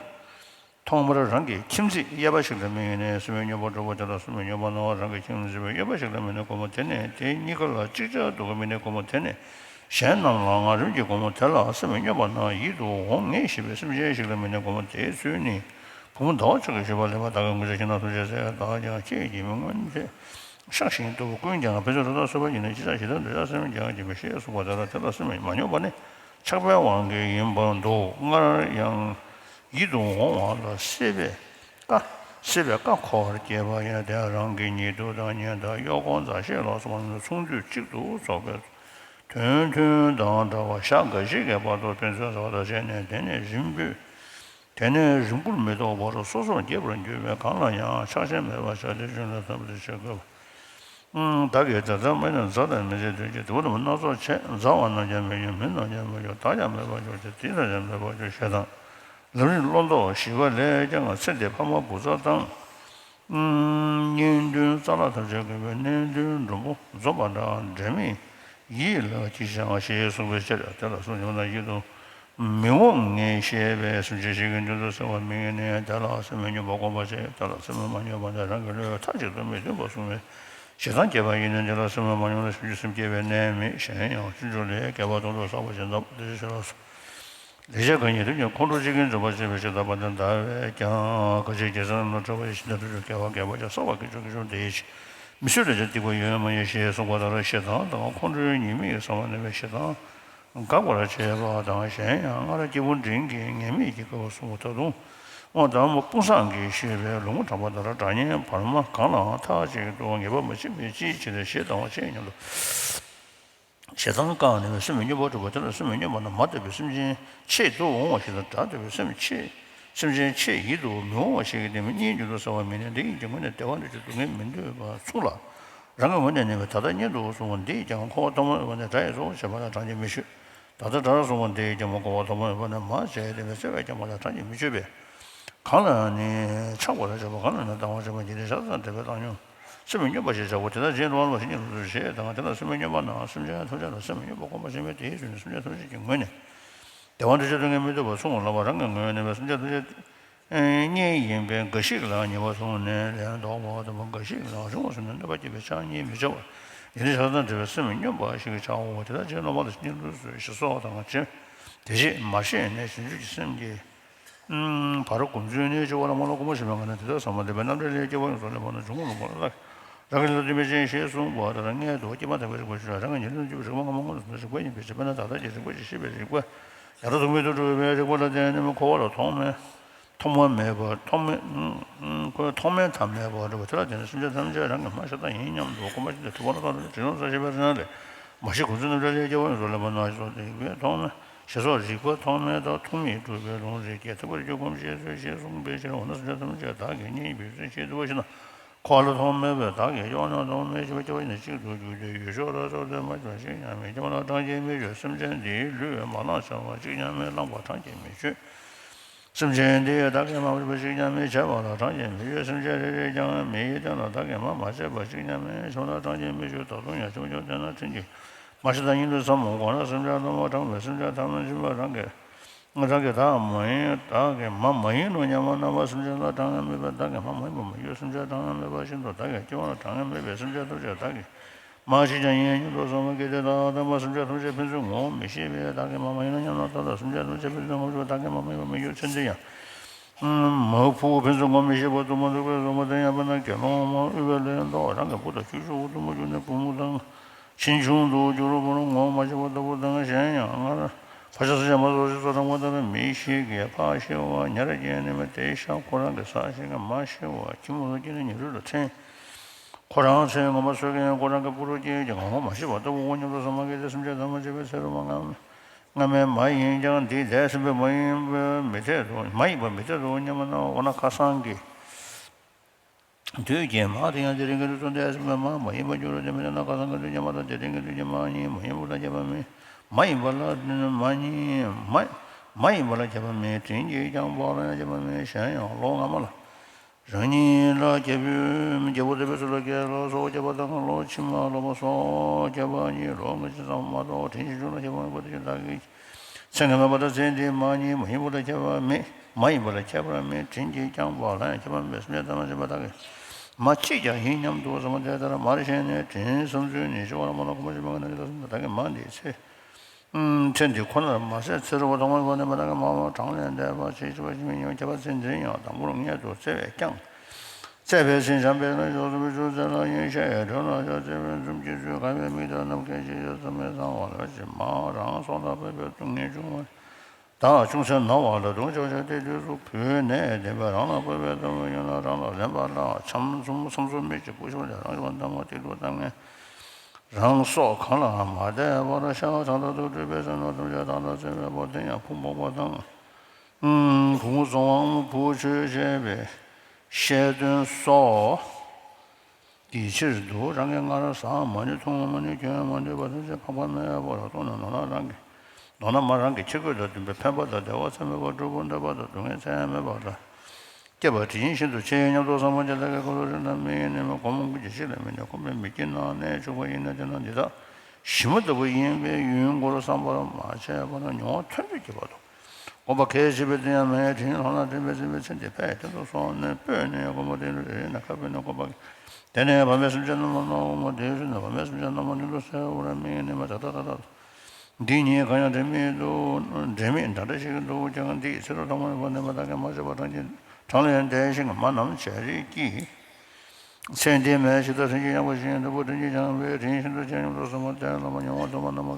ཐོག་མར་རང་གི་ཁྱིམ་མཚེས་གཡས་པ་ཞིག་ལ་དམིགས་ནས་སེམས་སྙོམས་པར་འགྲོ་བ་དེ་ལ་སེམས་སྙོམས་པར་སྣང་བ། རང་གི་ཁྱིམ་མཚེས་པའི་གཡོན་པ་ཞིག་ལ་དམིགས་ནས་སྒོམ་པ་དེ་ནས་དེ་གཉིས་ཀ་ལ་ཅིག་ཅར་དུ་དམིགས་ནས་སྒོམ་པ་དེ་ནས་གཞན་རྣམས་ལ་ངང་རིམ་གྱིས་སྒོམ་པ་དེ་ལ་སེམས་སྙོམས་པར་སྣང་། ཡིད་དུ་འོང་ངེས་ཤེས་པའི་སེམས་ཅན་ཞིག་ལ་དམིགས་ནས་སྒོམ་པ་དེའི་ཚུལ་ནི། བུ་མོ་ཟླ་བ་གཅིག་གི་བཞུགས་པ་ལེགས་པར་བདག་གིས་མངོན་བྱས། ཁྱེད་རྣམས་ཐམས་ཅད་གསལ་བདག་ཀྱང་ཁྱེད་ཀྱིས་མི་མངོན་ཚེ། ཤག་ཤིང་ལྟ་བུ་ཀུན་ཀྱང་ཕན་ཚུན་རེ་དོགས་སོ་བ་ཡིན་ན། ཅི་ཕྱིར་ཞེ་སྡང་འདོད་ཆགས་སེམས་ཀྱང་སྐྱེ་མི་ཤེས་གསུངས་པ་ལྟར། དེ་ལ་སེམས་མ་སྙོམས་པ་ནི་ཆགས་པའི་དབང་གིས་ཡིན་པར་འདུག་སྔར་ཡང་ཡིད་དུ་འོང་བ་ལ་སྲེད་པའི་ཀ་སྲེད་པའི་ཀ་འཁོར་བར་སྐྱེས་པ་ཡིན་ན། དེ་ཡང་རང་གི་ཉེ་དུ་དང་གཉེན་དང་གཡོག་འཁོར་མཛའ་བཤེས་ལ་སོགས་པ་རྣམས་ཚོགས་དུས་གཅིག་ཏུ་ཚོགས་པའི་དོན་མཐུན་དང་འདྲ་བར་ཞག་འགའ་ཞིག་གི་བར་དུ་ཕན་ཚུན་བཟའ་བར་བྱས་ནས། དེ་ནས་རིང་པོས། དེ་ནས་རིང་པོར་མི་ཐོགས་པར་སོ་སོར་འགྱེས་པར་འགྱུར་བས། གང་ལ་ཡང་ཆགས་ཞེན་མེད་པར་བྱ་སྟེ། ཆོས་ལ་འཚམ་པར་བྱེད་དགོས་པ། བདག་གིས་དེ་ལྟར་སྨྲས་ནས་མཛའ་དང་མི་མཛའི་དོན་གྱི་དེ་བ་དུ་མ་སྣ་ཚོགས་བྱས། མཛའ་བ་རྣམས་ཀྱང་མི་སྙོམས། མི་རྣམས་ཀྱང་མི་སྙོམས། བདག་ཀྱང་མེད་པར་གྱུར་ཏེ། དེ་དག་ཀྱང་མེད་པར་གྱུར། ཞེས་དང་། ལམ་རིམ་བློ་ལྡོག་བཞི་པ་ལས་ཀྱང་། ཚེ་འདིའི་ཕ་མ་བུ་ཚ་དང་། གཉེན་འདུན་རྩ་ལག་ཐམས་ཅད་དགོས་པས། གཉེན་འདུན་འགྲོ་འབུམ་འཛོམས་པ་འདྲ། འབྲལ་མེད་ཡིད་ལ་གྱིས་ཤིག་ཞེས་གསུངས་པའི་ཕྱིར། དེ་ལ་སེམས་སྙོམས་ན་ཡིད་དུ་མི་འོང་ངེས་ཤེས་པའི་སེམས་ཅན་ཞིག་གི་མདུན་དུ་གསོལ་བ་དམིགས་ནས། དེ་ལ་སེམས་སྙོམས་པར་སྒོམ་པར་བྱེད། དེ་ལ་སེམས་མ་སྙོམས་པ་ནི་རང་གི་བློས་མཐའ་གཅིག་ཏུ་མི་མཐུན་པར་གསུངས་པས། ཞེ་སྡང་སྐྱེས་པ་ཡིན་ན། དེ་ལ་སེམས་མ་སྙོམས་ན་ཞེ་སྡང་སྐྱེ་བའི་གནས་མེད། གཞན་ཡང་སྤྱོད་འཇུག་ལས། བསྐལ་པ་སྟོང་དུ་བསགས་པ་ཞེ་སྡང་དེ་ཞེས་ལ་སོགས། ལེགས་སྦྱར་གང་ཉིད་དུ་ཀྱང་ཁོང་ཁྲོ་ཅན་གྱིས་འཛིན་པར་བྱེད་པའི་ཞེ་སྡང་པ་དེ་འདའ་བས་ཀྱང་། སྐད་ཅིག་གིས་སེམས་ལ་སྐྲག་པའི་ཞེ་སྡང་དེ་ཚོ་སྐྱེ་བ་བསྐལ་པ་ཀྱང་བསགས་པ་ཀུན་ཆོད་ཀྱི་ཕྱོགས་དེའི་ཕྱིར། མི་བཟོད་ལས་ཀྱང་སྡིག་པ་ཡོད་མ་ཡིན། ཞེས་གསུངས་པ་ལྟར། ཞེ་སྡང་དང་ཁོང་ཁྲོའི་ཉེས་དམིགས་ཀྱི་ཚོར་བ་ནུས་པས་ཞེ་སྡང་འགག་པར་བྱེད་པ་དང་། གཞན་ཡང་སྔར་སྐྱེས་བུ་འབྲིང་གིས་ཉེས་དམིགས་ཀྱི་སྐབས་སུ་ད་དུང་དང་པོ་དཔུང་བཟང་གིས་ཞུས་པའི་ལུང་དྲངས་པ་ལྟར། གྲགས་སྙན་བར་མ་གང་ལའང་མཐའ་གཅིག་ཏུ་ངེས་པ་མ་ཕྱིན་པས། ཅིའི་ཕྱིར་ཞེ་སྡང་བ་ཆེས་སྙོམས་སུ། ཞེ་སྡང་བཀག་ནུས་པའི་སེམས་སྙོམས་པར་འགྲོ་བ་དེ་ལ་སེམས་སྙོམས་པ་ན། མ་དད་པའི་སེམས་ཅན་ཆེད་དུ་འོང་བ་ཞིག་དང་། དགྲ་དད་པའི་སེམས་ཆེད་སེམས་ཅན་ཆེད་ཡིད་དུ་མི་འོང་བ་ཞིག་གི་ལྡན་མིན་གཉིས་མདུན་དུ་གསོལ་བ་དམིགས་ནས། འདི་ཡིས་ཀྱང་ངོས་ནས་བདེ་བ་འདོད་ཀྱང་སྡུག་བསྔལ་མི་འདོད་པ་མཚུངས་ལ། རང་གི་ངོས་ནས་ནུས་པས་ད་ལྟ་སྙིང་དུ་བཟུང་བ་འདི་ཡིས་ཀྱང་འཁོར་བ་ཐོག་མ་མེད་པ་ནས་དགྲ་ཡི་གཙོ་བོར་བྱེད་པ་ལ་གྲངས་ཀྱིས་མི་ཆོད། ད་ལྟ་དགྲ་ལ་བཟུང་བ་འདི་ཡིས་ཀྱང་འཁོར་བ་ཐོག་མ་མེད་པ་ནས་མ་བྱས་ཏེ་བརྩེ་བས་བསྐྱངས་པ་ལ་གྲངས་ཀྱིས་མི་ཆོད་པས། གང་ལ་ནི་ཆགས་པར་བྱེད་པ། གང་ལ་ནི་སྡང་བར་བྱེད་པ། ཉེ་དུ་ཆགས་སྡང་འདྲེས་པའི་བཏང་སྙོམས། སེམས་སྙོམས་པ་ཞེས་བྱའོ། དེ་ལྟར་བྱས་ནས་བླ་མ་ལ་སེམས་ཉིད་དུ་གསོལ་ཞེས་དང་། དེ་ལ་སེམས་སྙོམས་པ་ན་སེམས་ཅན་ཐམས་ཅད་ལ་སེམས་སྙོམས་པར་སྒོམ་པར་བྱེད་པས། དེའི་ཚུལ་ནི་སེམས་ཅན་ཐམས་ཅད་ཀྱི་ངོས་ནས་བདེ་བ་འདོད་ཀྱང་སྡུག་བསྔལ་མི་འདོད་པ་མཚུངས་ལ། རང་གི་ངོས་ནས་ནུས་པས་སེམས་ཅན་ཐམས་ཅད་གཉིས་ཡིན་པས། འགའ་ཞིག་ལ་ཉེ་བར་བཟུང་ནས་ལན་ལྡོག་པ་དང་། འགའ་ཞིག་ལ་རིང་བར་བཟུང་ནས་གནོད་པ་སྐྱེལ་བས། ཕྱག་གཉིས་མི་བྱ་བར་ཉིན་རེའི་ཆགས་སྡང་འདྲེས་པའི་སེམས་སྙོམས་པ་ཞིག་བྱའོ། དེ་ལྟར་བྱས་ནས་བླ་མ་ལ་སེམས་ཉིད་དུ་གསོལ་ཞེས་སོགས་དང་བཅས། དེ་རྗེས་མ་ཤེས་ནས་བྱང་ཆུབ་ཀྱི་སེམས་ཀྱི་བར་སྒོམ་ཚུལ་ནི། སྤྱི་བོར་བླ་མ་ལ་སྒོམ་པ་བཞིན་པའི་ངང་ནས་དེ་ལྟར་བསམ་པ། འདས་པའི་རྣམ་འགྲེལ་ལས། སྐྱེ་བ་ཡོངས་སུ་བསླད་པ་ན་འབྱུང་བ་ལ་རང་གི་ལུས་ལ་ལྟོས་མི་བྱེད་ཅེས་གསུངས་པ་ལྟར། མངལ་དུ་སྐྱེས་པ་དང་པོའི་རིག་པ་ཞུ་ལ། རང་གི་ཉེ་དུ་སྐྱེས་པའི་རིག་པ་སྔ་མ་སྔོན་དུ་སོང་བའི་རིག་པ་ཡིན་པའི་ཕྱིར། དཔེར་ན་ད་ལྟ་ཀྱི་རིག་པ་ཞེས་བཤད་པའི་རིག་པ་ཡང་དག་ཐོགས་མེད་དུ་གྲུབ་པའི་རིག་པ་ལ་བརྟེན་ནས་འཁོར་བ་ལ་ཐོག་མེད་ཐོག་མ་མེད་པར་ཐོག་མེད་ཁོ་ཐོག་མེད་མཐའ་མེད་པར་འགྲོ་བ་དེ་ལ་བརྟེན་ནས་སེམས་ཅན་ཐམས་ཅད་རང་གི་མ་ཤེས་དང་ཡིན་སྙམ་དུ་སྒོམ་པ་ཞིག་སྟེ། དྲི་བ་ལ་བརྟགས་ཏེ་དྲི་བཟང་ས་ཞེས་པའི་རིགས་ལས། མ་ཤེས་འགོག་ཚུལ་རྣམ་བཅད་ལས། སྐྱེ་བ་ཡོངས་སུ་བསླད་པ་ན་ཞེས་སོགས་དེ་ཡི་ཐོག་མ་ཞེས་སོགས་རིག་པ་ཐོག་མེད་དང་ཐོག་མེད་གྲུབ་པའི་ལུང་རིགས་ཀྱིས་ཐེག་པ་ཆོས་སྒོམ་ཞེས་བརྗོད་ཅེས་གསུངས་པའི་ཕྱིར། འོ་ན་སེམས་ཅན་ཐམས་ཅད་བདག་གིས་གཉེན་ཡིན་པའི་ཚུལ་ཤེས་ཐུབ་པ་ཞིག་ན། འཁོར་བ་ལ་ཐོག་མེད་པས་བདག་གི་སྐྱེ་བ་རྣམས་ཐོག་མེད་ཅེས་པ། སྐྱེ་བ་ནི་གཅིག་ཏུ་གྱུར་ཏེ་ཡུལ་ཕྱོགས་ལ་སོགས་ཏེ་མ་གྱུར་པ་གཅིག་ཀྱང་མེད། སྐྱེ་བ་ལ་གྲངས་ཀྱིས་མི་ཆོད། སེམས་ཅན་འདིའི་ལུས་མ་བླངས་བྱ་བ་གཅིག་ཀྱང་མེད། བླངས་པ་གྲངས་ཀྱིས་མི་ཆོད། སེམས་ཅན་འདི་ཡིས་བདག་གིས་མ་བྱས་པ་གཅིག་ཀྱང་མེད། བྱས་པ་ལ་གྲངས་ཀྱིས་མི་ཆོད། སེམས་ཅན་རེ་རེས་ཀྱང་མི་ཡི་རྟེན་ལ་བདག་གིས་མ་མ་བྱས་པ་གཅིག་ཀྱང་མེད། བྱས་པ་ལ་གྲངས་ཀྱིས་མི་ཆོད། ད་དུང་ཡང་ཕྱིན་པ་ཅིག་བསྟན་ན། དྲིན་གྱིས་མ་བྱས་དང་སྙིང་དུ་བསམ་མོ། གང་ལ་སེམས་ཅན་ཐོག་མ་དྲངས་པས། སེམས་ཅན་ཐ་མལ་འཇིགས་པ་རང་གིས་རང་གིས་བདག་མ་ཡིན། བདག་གིས་མ་མ་ཡིན་ནོ་སྙམ་པ་རྣམ་པ། སེམས་ཅན་ལ་གྲངས་ཀྱིས་མེད་པས་བདག་གིས་མ་མ་ཡིན་པ་མ་ཡོད། སེམས་ཅན་གྲངས་ཀྱིས་མེད་པ་བཞིན་དུ། བདག་གི་སྐྱེ་བ་ལ་གྲངས་ཀྱིས་མེད་པས། སེམས་ཅན་ཐམས་ཅད་བདག་གིས་མ་གཅིག་ཀྱང་ཡིན་སྙམ་དུ་བསམ་པ་གལ་ཏེ། ད་ལྟ་མ་སེམས་ཅན་ཐམས་ཅད་ཕན་ཚུན་ངོ་བོ་མི་ཤེས་པས་བདག་གིས་མ་མ་ཡིན་ནོ་སྙམ་ན། ད་ལྟ་སེམས་ཅན་ཐམས་ཅད་ཕན་ཚུན་ངོ་བོ་ཤེས་པས་བདག་གིས་མ་མ་ཡིན་པ་མ་ཡོད། ཚེ་འདི་ཡང་མ་འཕུར་ཕན་ཚུན་ངོ་མི་ཤེས་པ་དུ་མ་འདུག་པས་གསུངས་པ་དེ་ཡང་དཔེར་ན་དགེ་སློང་མ་དབུལ་བའི་ལས་ལྡོག་རང་གི་བུ་དང་ཁྱོ་ཤུག་དུ་མ་གྱུར་ནས་བུ་མོ་དང་ཕྱིས་འབྱུང་དུ་འགྱུར་བར་ངོ་མ་ཤེས་པ་ལྟ་བུ་དང་། གཞན་ཡང་སྔར་ཕར་ཕྱིན་སྲིད་ཀྱི་མ་རྫོགས་ཞེས་སོགས་དྲངས་པ་ལྟར་མི་ཞིག་གིས་ཕར་ཤི་བ་ཉེ་རུ་སྐྱེས་ནས་མི་དེའི་ཤ་ཁོ་རང་གིས་ཟ་ཞིང་མ་ཤི་བ་ཁྱི་མོ་ལ་སྐྱེས་ནས་ཉེ་རུ་ལ་འཐེན། ཁོ་རང་ཚེ་སྔོན་མ་སོས་ཀྱང་ཁོ་རང་གི་བུ་རུ་སྐྱེས་ཀྱང་ངོ་མ་ཤེས་པ་ལྟ་བུའོ་སྙམ་དུ་བསམ་པ་གལ་ཏེ། སེམས་ཅན་ཐ་མལ་འཇིག་པའི་ཚེ་རབས་སྔ་མའི་མ་ཡིན་ཀྱང་འདི་འདས་ཟིན་པའི་མ་ཡིན་པ་མི་འཐད་དོ། མ་ཡིན་པ་མི་འཐད་དོ་སྙམ་ན། འོ་ན་ཁ་སང་གི་ དུས་ཀྱི་མ་དེ་ཡང་དེ་རིང་གི་དུས་སུ་འདས་ཟིན་པའི་མ་མ་ཡིན་པར་འགྱུར་རོ། དེ་མིན་ན་ཁ་སང་གི་དུས་ཀྱི་མ་དང་དེ་རིང་གི་དུས་ཀྱི་མ་གཉིས་མ་ཡིན་པ་ལ་ཁྱད་པར་མེད། མ་ཡིན་པ་ལ་མ་གཉིས་མ་མ་ཡིན་པ་ལ་ཁྱད་པར་མེད། དྲིན་གྱིས་ཀྱང་བག་ལ་ཡང་ཁྱད་པར་མེད། གཞན་ཡང་ལོ་སྔ་མ་ལ་རང་ཉིད་ལ་སྐྱེས་བུ་སྐྱེས་བུ་དེ་བས་སུ་ལ་སྐྱེས་ལོ་སོགས་ཁྱད་པར་དང་། ལོ་ཕྱི་མ་ལོ་མ་སོགས་ཁྱད་པར་གཉིས། ལོ་གི་ཕྱི་ཙམ་མ་གཏོགས་དྲིན་ཞིག་བྱུང་ལ་ཁྱད་པར་མེད་པ་དེ་བཞིན་བདག་གིས། ཚེ་སྔ་མ་བར་དུ་ཚེ་འདིའི་མ་གཉིས་མ་ཡིན་པ་ལ་ཁྱད་པར་མེད། མ་ཡིན་པ་ལ་ཁྱད་པར་མེད། དྲིན་གྱིས་ཀྱང་བག་ལ་ཡང་ཁྱད་པར་མེད། སེམས་ཅན་ཐམས་ཅད་མ་བདག་གི་མ་གཅིག་ཀྱང་ཡིན་སྙམ་དུ་བསམ་པ་དེ་ལྟར་མར་བཤད་ནས་དྲིན་བསམ་ཚུལ་ཉེར་བཞི་པ་ལ་མ་ལ་གོང་མ་བཞིན་མ་གི་ན་དེ་ལ་བསམ་པ་བདག་གི་མ་འདི་ཚེ། ཚེ་འདི་ཁོ་ནར་མ་ཟད་ཚེ་རབས་ཐོག་མ་བར་ནས་མ་བདག་གི་མ་མ་གྲངས་ལས་འདས་པ་ཚེ་ཕྱི་མ་ཕྱི་མ་ཉིན་མོ་ཁྱད་པར་ཚེ་འདིར་ཡང་དང་པོར་མངལ་དུ་བཙས་པས་ཀྱང་། བཙས་པའི་ཚེ་འཇམ་པའི་ལ་ཞོགས་སུ་བུ་ཆུ་ཚལ་ལ་ཡིན་ཤ་ཡི་དྲོད་ལ་ཞོགས་བཙས་པའི་འཛུམ་གྱིས་བསུས་དགའ་བའི་མིག་དང་ནམ་མཁའི་ཆུ་ཡི་ཚོམས་མེད་གསང་བ་ལ་ཕྱི་མ་རང་སྲོག་ལ་ཕོད་པའི་སྡུག་བསྔལ་བྱུང་བ་དང་ཅུང་ཟད་ན་བ་ལ་སྡུག་ཅག་ཅག་སྟེ་དུས་སུ་བུད་ནས་བདེན་པའི་རང་ལ་ཕོད་པའི་ལྟ་བུ་ཡིན་ན་རང་ལ་ལན་པ་ལ་ཆམ་ཚུམ་ཚུམ་ཚུམ་མེད་ཅིག་སྤུ་ཤོར་ལས་རང་བཞིན་བཏང་བ་སྟེ་སྡུག་བཏང་ངན། རང་སྲོག་གང་ལ་མ་དད་པར་ཤ་ཚ་ལ་དུ་སྤྲུལ་པའི་སེམས་ལ་ཐམས་ཅད་དང་དང་བརྩེ་བའི་བུ་དེ་ཡང་ཕུང་པོ་པ་དང་། ཨུམ། གུང་བཙོང་བའམ་བུ་ཆོས་བྱས་པའི་བཤད་དོན་སོགས་ཀྱི་ཕྱིར་དུ་རང་གིས་སྔར་བཟའ་མ་ནུས་འཐུང་མ་ནུས་གྱོན་མ་ནུས་པ་ཐམས་ཅད་ཕངས་པ་མེད་པར་གཏོང་ནས་མདོར་ན་རང་གི་མདོར་ན་མ་རང་གི་ཁྱི་གོས་དང་ལྡན་པའི་ཕན་པ་དང་བདེ་བ་ཚད་མེད་པ་འབྲས་བུ་འདོད་པ་དང་སྡུག་བསྔལ་ཚད་མེད་པ་ལ་སྐྱེས་པ་དེ་བཞིན་ཤིན་ཏུ་ཆེ་སྙམ་དུ་བསམ་པ་ཉིད་ལ་གི་ཁོ་ལ་རེ་ན་མི་ཡིན་ནི་མ་སྒོམ་གྱི་ཤེས་ལ་མི་ནི་ཁོམ་པའི་མི་སྐྱིད་ན་གནས་ཆོག་པ་ཡིན་ན་དེ་ན་འདི་དག་ཞི་མ་ལྟ་བུ་ཡིན་པས་ཡུན་འགོར་བསམ་པར་མ་བྱས་པ་ན་མྱོང་བ་ཐོན་དུ་གྱུར་པ་དང་། སྒོམ་པ་གལ་ཆེ་བས་དེ་ཡང་མེད་དྲིན་ལྷག་ན་དྲན་པས་ཟིན་པའི་ཚེ་འདི་ཕལ་དེ་ཚོ་སོང་ནས་སྤོས་ནས་སྒོམ་པ་དེ་ལ་རེ་ན་ཁ་སྤོས་ནས་སྒོམ་པ་དེ་ནས་བམ་པའི་སེམས་ཅན་རྣམས་ལ་སྒོམ་པ་དེ་ཚོ་ནས་བམ་པའི་སེམས་ཅན་རྣམས་ལ་མྱུར་དུ་གསལ་བར་དམིགས་ནས་མ་ད་ད་ད་ད། འདི་གཉིས་གང་ཡང་འབྲེལ་མི་འདུག་འབྲེལ་མེད་འདྲ་འདྲ་ཞིག་འདུག་ཀྱང་འདི་ཚེ་རབས་ཐོག་མ་ནས་བར་ནས་མ་བདག་གིས་མ་བྱས་པ་གྲངས་ཀྱི་གྲངས་ལས་འདས་ཤིང་མ་ནམ་བྱས་རིགས་ཀྱིས། ཚེ་འདི་མེད་ཞིག་ཏུ་སེམས་ཀྱི་གཡང་པ་བཞིན་དུ་བུ་དྲིན་གྱིས་བསྐྱངས་པའི་དྲིན་ཤིན་ཏུ་ཆེ་སྙམ་དུ་བསམ་པ་དེ་ལ་མ་མྱོང་བ་དུ་མ་ན་མ་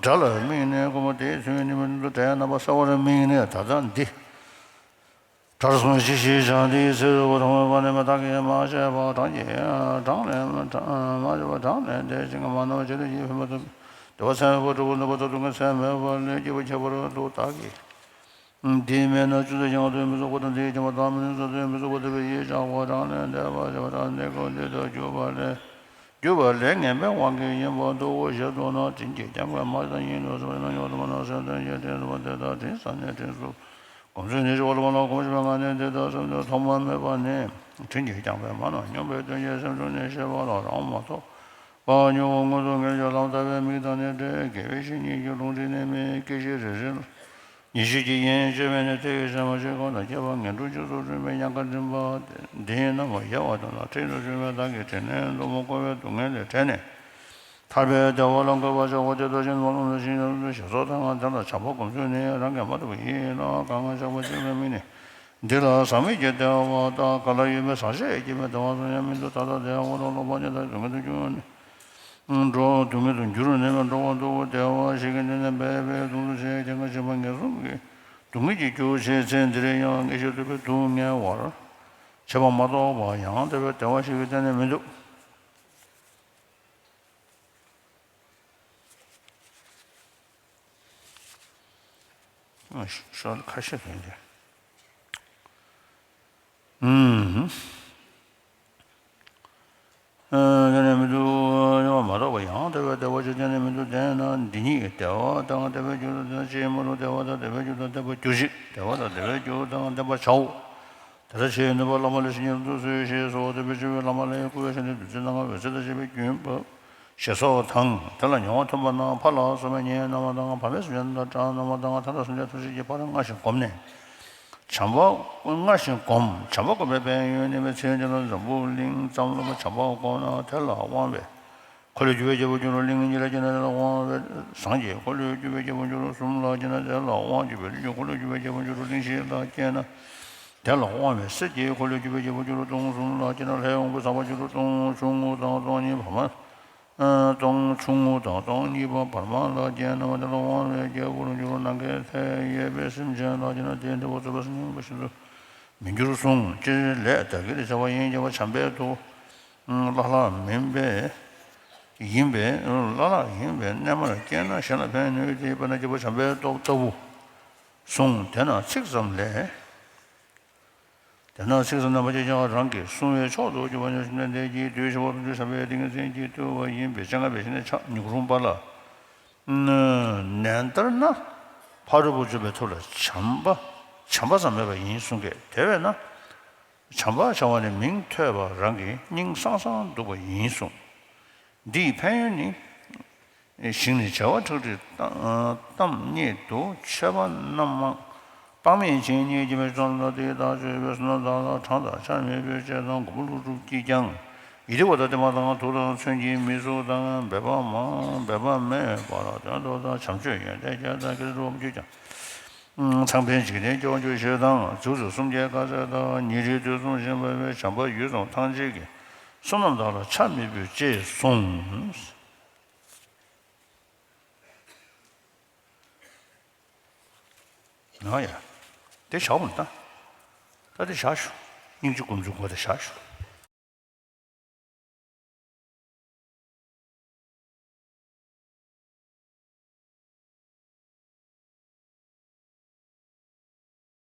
དགྲ་ལ་དམིགས་ནས་སྒོམ་པ་དེའི་ཚུལ་ནི་མི་འདུག་དེ་ཡང་རྣམ་པ་གསལ་བར་དམིགས་ནས་ད་ལྟ་འདི། དགྲར་སོང་ཞིག་ཞེས་བྱ་འདིའི་ཚེ་རབས་ཐོག་མའི་བར་ནས་མ་བདག་གིས་མ་བྱས་པ་གྲངས་ཀྱི་གྲངས་ལས་མ་བྱས་པ་གྲངས་ལས་འདས་ཤིང་མ་ནམ་བྱས་རིགས་ཀྱིས་ཕན་པ་དང་བདེ་བ་ཚད་མེད་པ་འབྲས་བུ་འདོད་པ་དང་སྡུག་བསྔལ་ཚད་མེད་པ་ལས་སྐྱེས་བུ་ཁྱད་པར་དུ་བདག་གིས། འདི་མེད་ན་ཅུང་ཟད་ཀྱང་དོན་མི་རྫོགས་པ་དང་། འདི་ཡིས་ཀྱང་བདག་མི་ནུས་ས་དོན་མི་རྫོགས་པ་དེ་བས་ཡིད་ཆགས་པ་གྲངས་ལས་འདས་པ་བྱས་པ་དང་། འདི་ཀུན་འདི་ལྟར་གྱུར་པ་ལས་གྱུར་པ་ལས་ངན་པའི་དབང་གིས་ཡིན་པར་འདུག་གོ། ཞེས་མདོར་ན་དྲིན་གྱིས་བསྐྱངས་པའི་མ་ཙམ་ཡིན་ནོ་ཟེར་བ་ནི་ཡོད་དམ་ན་སེམས་དོན་གྱི་དྲིན་ཟེར་བ་དེ་དག་དྲིན་བསམ་ནས་དྲིན་གཟོ། སྒོམ་ཚུལ་ཉེར་བཞི་པ་ལ་མ་ལ་གོང་ཞུས་པའི་ངག་ནི་འདི་ལྟར་སེམས་དོན་ཐོག་མ་མེད་པ་ནི་དྲིན་གྱིས་བསྐྱངས་པའི་མ་རྣམས་སྙོམས་པའི་དོན་གྱིས་སེམས་བྱུང་ནས་ཤེས་པ་ལ་རང་མ་གཏོགས་པ་མྱོང་བ་མངོན་དུ་ངེས་ཀྱང་ལམ་བལྟ་བའི་མིག་དང་ནི་འབྲེལ། དགེ་བའི་བཤེས་གཉེན་གྱི་ལུང་དྲིས་ནས་མི་སྐད་ཅིག་རེ་རེ་ལ། ཉེར་ཞིབ་ཀྱི་ཡན་ཆད་མེད་ནས་དེ་ཡི་སེམས་མ་ཤེས་གོང་དང་ཁྱད་པར་ངན་འགྲོ་འཇིགས་སུ་རུང་བའི་ཉེན་ཁ་འདྲེན་པ་འདི་རྣམས་ཡལ་བ་དང་ལ་ཁྲིད་དུ་བྱུང་བའི་བདག་གིས་དྲིན་ལན་ལོག་པར་བསྐུར་བའི་སྡུག་བསྔལ་ལས་བྲལ་ནས་ཐར་པའི་བདེ་བ་ལ་འགོད་པར་བྱའོ། དེ་ལྟར་ཤིན་ཏུ་བློ་རྨོངས་ཤིང་ཡོངས་སུ་ཞེ་སོགས་དང་དེ་ལ་བྱམས་པ་སྒོམ་ཚུལ་ནི་རང་གིས་མ་ཐུབ་པ་ཡིན་ལ་གང་གང་བཞག་པ་གཅིག་པའི་མིག་ནི་འདི་ལ་ཟག་མེད་ཀྱི་བདེ་བ་དང་ག་ལ་ཡོད་པའི་ཟག་བཅས་སྐྱེས་པའི་བདེ་བ་གསུམ་ཡང་མི་འདུག་ད་ལྟ་བདེ་བ་དང་ལོག་པར་ཉེ་ལྟར་སྡུག་བསྔལ་དུ་འགྱུར་ནས། འགྲོ་སྡུག་བསྔལ་དུ་འགྱུར་ནས་མི་འགྲོ་བར་འདུག་བདེ་བ་ཞིག་གི་འདི་ནས་འབད་པས་མདུང་དུ་བྱས་ཀྱང་ཁ་ཕྱེ་མ་ངན་གསུམ་གྱི་སྡུག་བསྔལ་གྱི་རྒྱུ་བྱས་ཚེ་འདིར་ཡང་ངེས་ཤེས་ཐུབ་པའི་སྡུག་བསྔལ་བར་བྱེད་པ་མ་གཏོགས་པ་ཡང་དེ་བས་བདེ་བ་ཞིག་གི་གཏན་ནས་མི་འདུག་ཤོག་ཁ་ཤས་ལྷུང་སྟེ། ཨུམ། ཨ། དེ་ནས་མི་འདུག་སྙམ་པ་མ་གཏོགས་པ་ཡང་དེ་བས་བདེ་བ་ཅིག་གཏན་ནས་མི་འདུག་དེས་ན་འདི་ཉིད་ཀྱི་བདེ་བ་དང་བདེ་བའི་རྒྱུ་དང་ཅིས་མ་ལུས་བདེ་བ་དང་བདེ་བའི་རྒྱུ་དང་བདེ་བའི་རྒྱུ་ཞིག་བདེ་བ་དང་བདེ་བའི་རྒྱུ་དང་བདེན་པར་བྱའོ། དེ་ལྟར་ཆོས་ནུས་པ་བླ་མ་ལས་ཤེས་ཉིད་དུ་གསོལ་ཞེས་སོ། དེ་བས་སྤྱི་བོའི་བླ་མ་ལ་བསྐུལ་བའི་ཕྱིར་ནི་བདུད་རྩི་སྣ་ལྔ་འོད་ཟེར་དང་བཅས་པའི་རྒྱུན་བབས། ཞེས་སོགས་དང་། དེ་ལ་མྱོང་བ་ཐོན་པ་རྣམས་ཕར་ལ་སོགས་པའི་གཉེན་རྣམ་པ་དང་བར་མའི་སེམས་ཅན་དང་དགྲ་རྣམ་པ་དང་མཐའ་དག་སེམས་ཅན་ཐམས་ཅད་ཀྱི་ཕར་སྔར་བཞིན་བསྒོམས་ནས། བྱམས་པ་སྔར་བཞིན་བསྒོམ། བྱམས་པ་སྒོམ་པའི་ཕན་ཡོན་ནི་མི་ཚེ་འདི་ལ་འཛམ་བུ་གླིང་ཙམ་ལ་བྱམས་པ་བསྒོམས་ན་དེ་ལ་དབང་བའི་འཁོར་ལོས་སྒྱུར་བའི་རྒྱལ་པོར་འགྱུར་རོ། གླིང་གི་ཉེར་ལྔ་སྐྱེས་ན་དེ་ལ་དབང་བའི་སངས་རྒྱས་འཁོར་ལོས་སྒྱུར་བའི་རྒྱལ་པོར་འགྱུར་རོ། གསུམ་ལ་སྐྱེས་ན་དེ་ལ་དབང་སྒྱུར་བའི་ཀླུ་སྒྱུར་འཁོར་ལོས་སྒྱུར་བའི་རྒྱལ་པོར་འགྱུར་རོ། གླིང་བཞི་ལ་སྐྱེས་ན་དེ་ལ་དབང་བའི་སྲས་ཀྱི་འཁོར་ལོས་སྒྱུར་བའི་རྒྱལ་པོར་འགྱུར་རོ། སྟོང་གསུམ་ལ་སྐྱེས་ན་ལྷའི་དབང་པོའི་ས་པར་འགྱུར་རོ། སྟོང་ཆུང་ངུ་དང་སྟོང་གཉིས་བར་མ། སྟོང་ཆུང་ངུ་དང་སྟོང་གཉིས་པ་བར་མ་ལ་སྐྱེས་ན་དེ་ལ་དབང་བའི་རྒྱལ་པོར་འགྱུར་རོ། ནམ་མཁའི་མཐས་ཡས་པའི་སེམས་ཅན་ལ་སྐྱེས་ན་དེའི་འབྲས་བུ་རྩོད་པ་སེམས་ཉིད་པ་བཞིན་དུ་མི་འགྱུར་གསུངས། སྤྱིར་ལས་བདག་གིར་བྱ་བ་ཡིན་གྱི་བ་བྱམས་པའི་ཐུགས་བླ་ལྷག་མིན་པས། ཡིན་པས་བླ་ལྷག་ཡིན་པས་རྣལ་མར་སྐྱེས་ན་གཞན་ལ་ཕན་ནུས་ཏེ། དཔེར་ན་སྐྱེས་བུ་བྱམས་པའི་སྟོབས་ལྟ་བུ་གསུངས། དེས་ན་ཚིག་ཙམ་ལས། ཡང་ན་ཚིགས་སུ་བསྣམས་པ་ཅིག་ཀྱང་རང་གིས་བསྲུང་བའི་མཆོག་ཏུ་གྱུར་པ་ཉོན་མོངས་ལས་འདས་ཀྱི་དུས་ཞི་བ་ལྷུན་གྱིས་ཤར་བའི་ཏིང་ངེ་འཛིན་གྱིས་བཏུལ་བ་ཡིན་པས། སྤྱན་སྔ་བའི་ཞལ་ནས་ཕྱག་ཉུག་རུང་བ་ལ། ནན་ལྟར་ན་ཕ་རོལ་པོར་འཇུག་པའི་ཐབས་ལ་བྱམས་པ་བྱམས་པ་ཙམ་མེད་པ་ཡིན་གསུང་གི། དེ་བས་ན་བྱམས་པ་བྱ་བ་ནི་མིང་ཐོས་པ་རང་གི་སྙིང་སང་སང་སྡུག་པ་ཡིན་གསུངས། འདིའི་ཕན་ཡོན་ནི། ཞིང་ནས་བྱེ་བ་ཁྲག་ཁྲིག་གཏམས་སྙེད་དུ་མཆོད་པ་རྣམ་མང་། དཔག་མེད་བྱིན་གྱིས་བརླབས་པའི་བྱང་ཆུབ་ལ། དེ་ཡི་བདག་ཆོས་པའི་བསོད་ནམས་དག་ལ། གྲངས་དང་ཆ་མེད་པའི་སྤྱོད་དང་མགོན་པོ་ཀླུ་སྒྲུབ་ཀྱིས་ཀྱང་། ཡིད་བདེ་བ་དང་བརྟན་པ་དང་། དུག་དང་མཚོན་གྱི་མི་གཟུགས་དང་། འབད་པ་མང་འབད་པ་མེད་པར་དོན་དུ་དང་། བྱམས་ཆོས་ཡོན་ཏན་ཅན་དང་། དགེ་ལེགས་སྒྲུབ་པར་འགྱུར་ཀྱང་། ཚངས་པའི་འཇིག་རྟེན་སྐྱོང་གྱུར་ཞེས་དང་། འཇུག་ཚུལ་གསུམ་གྱི་དཀའ་སྤྱད་དང་། ཉིན་རེའི་དུས་གསུམ་ཞིང་འབར་བའི་བྱམས་པ་ཡུལ་གསུམ་ཐམས་ཅད་ཀྱི་བསོད་ནམས་དག་ལ་ཆ་མེད་པའི་ཅེས་གསུངས། ཨ་ཡ། དེ་བཞག་མི་ད། ད་དེ་བཞག་ཞུ། སྙིང་རྗེ་དགོངས་ཚུལ་གོ་དེ་བཞག་ཞུ།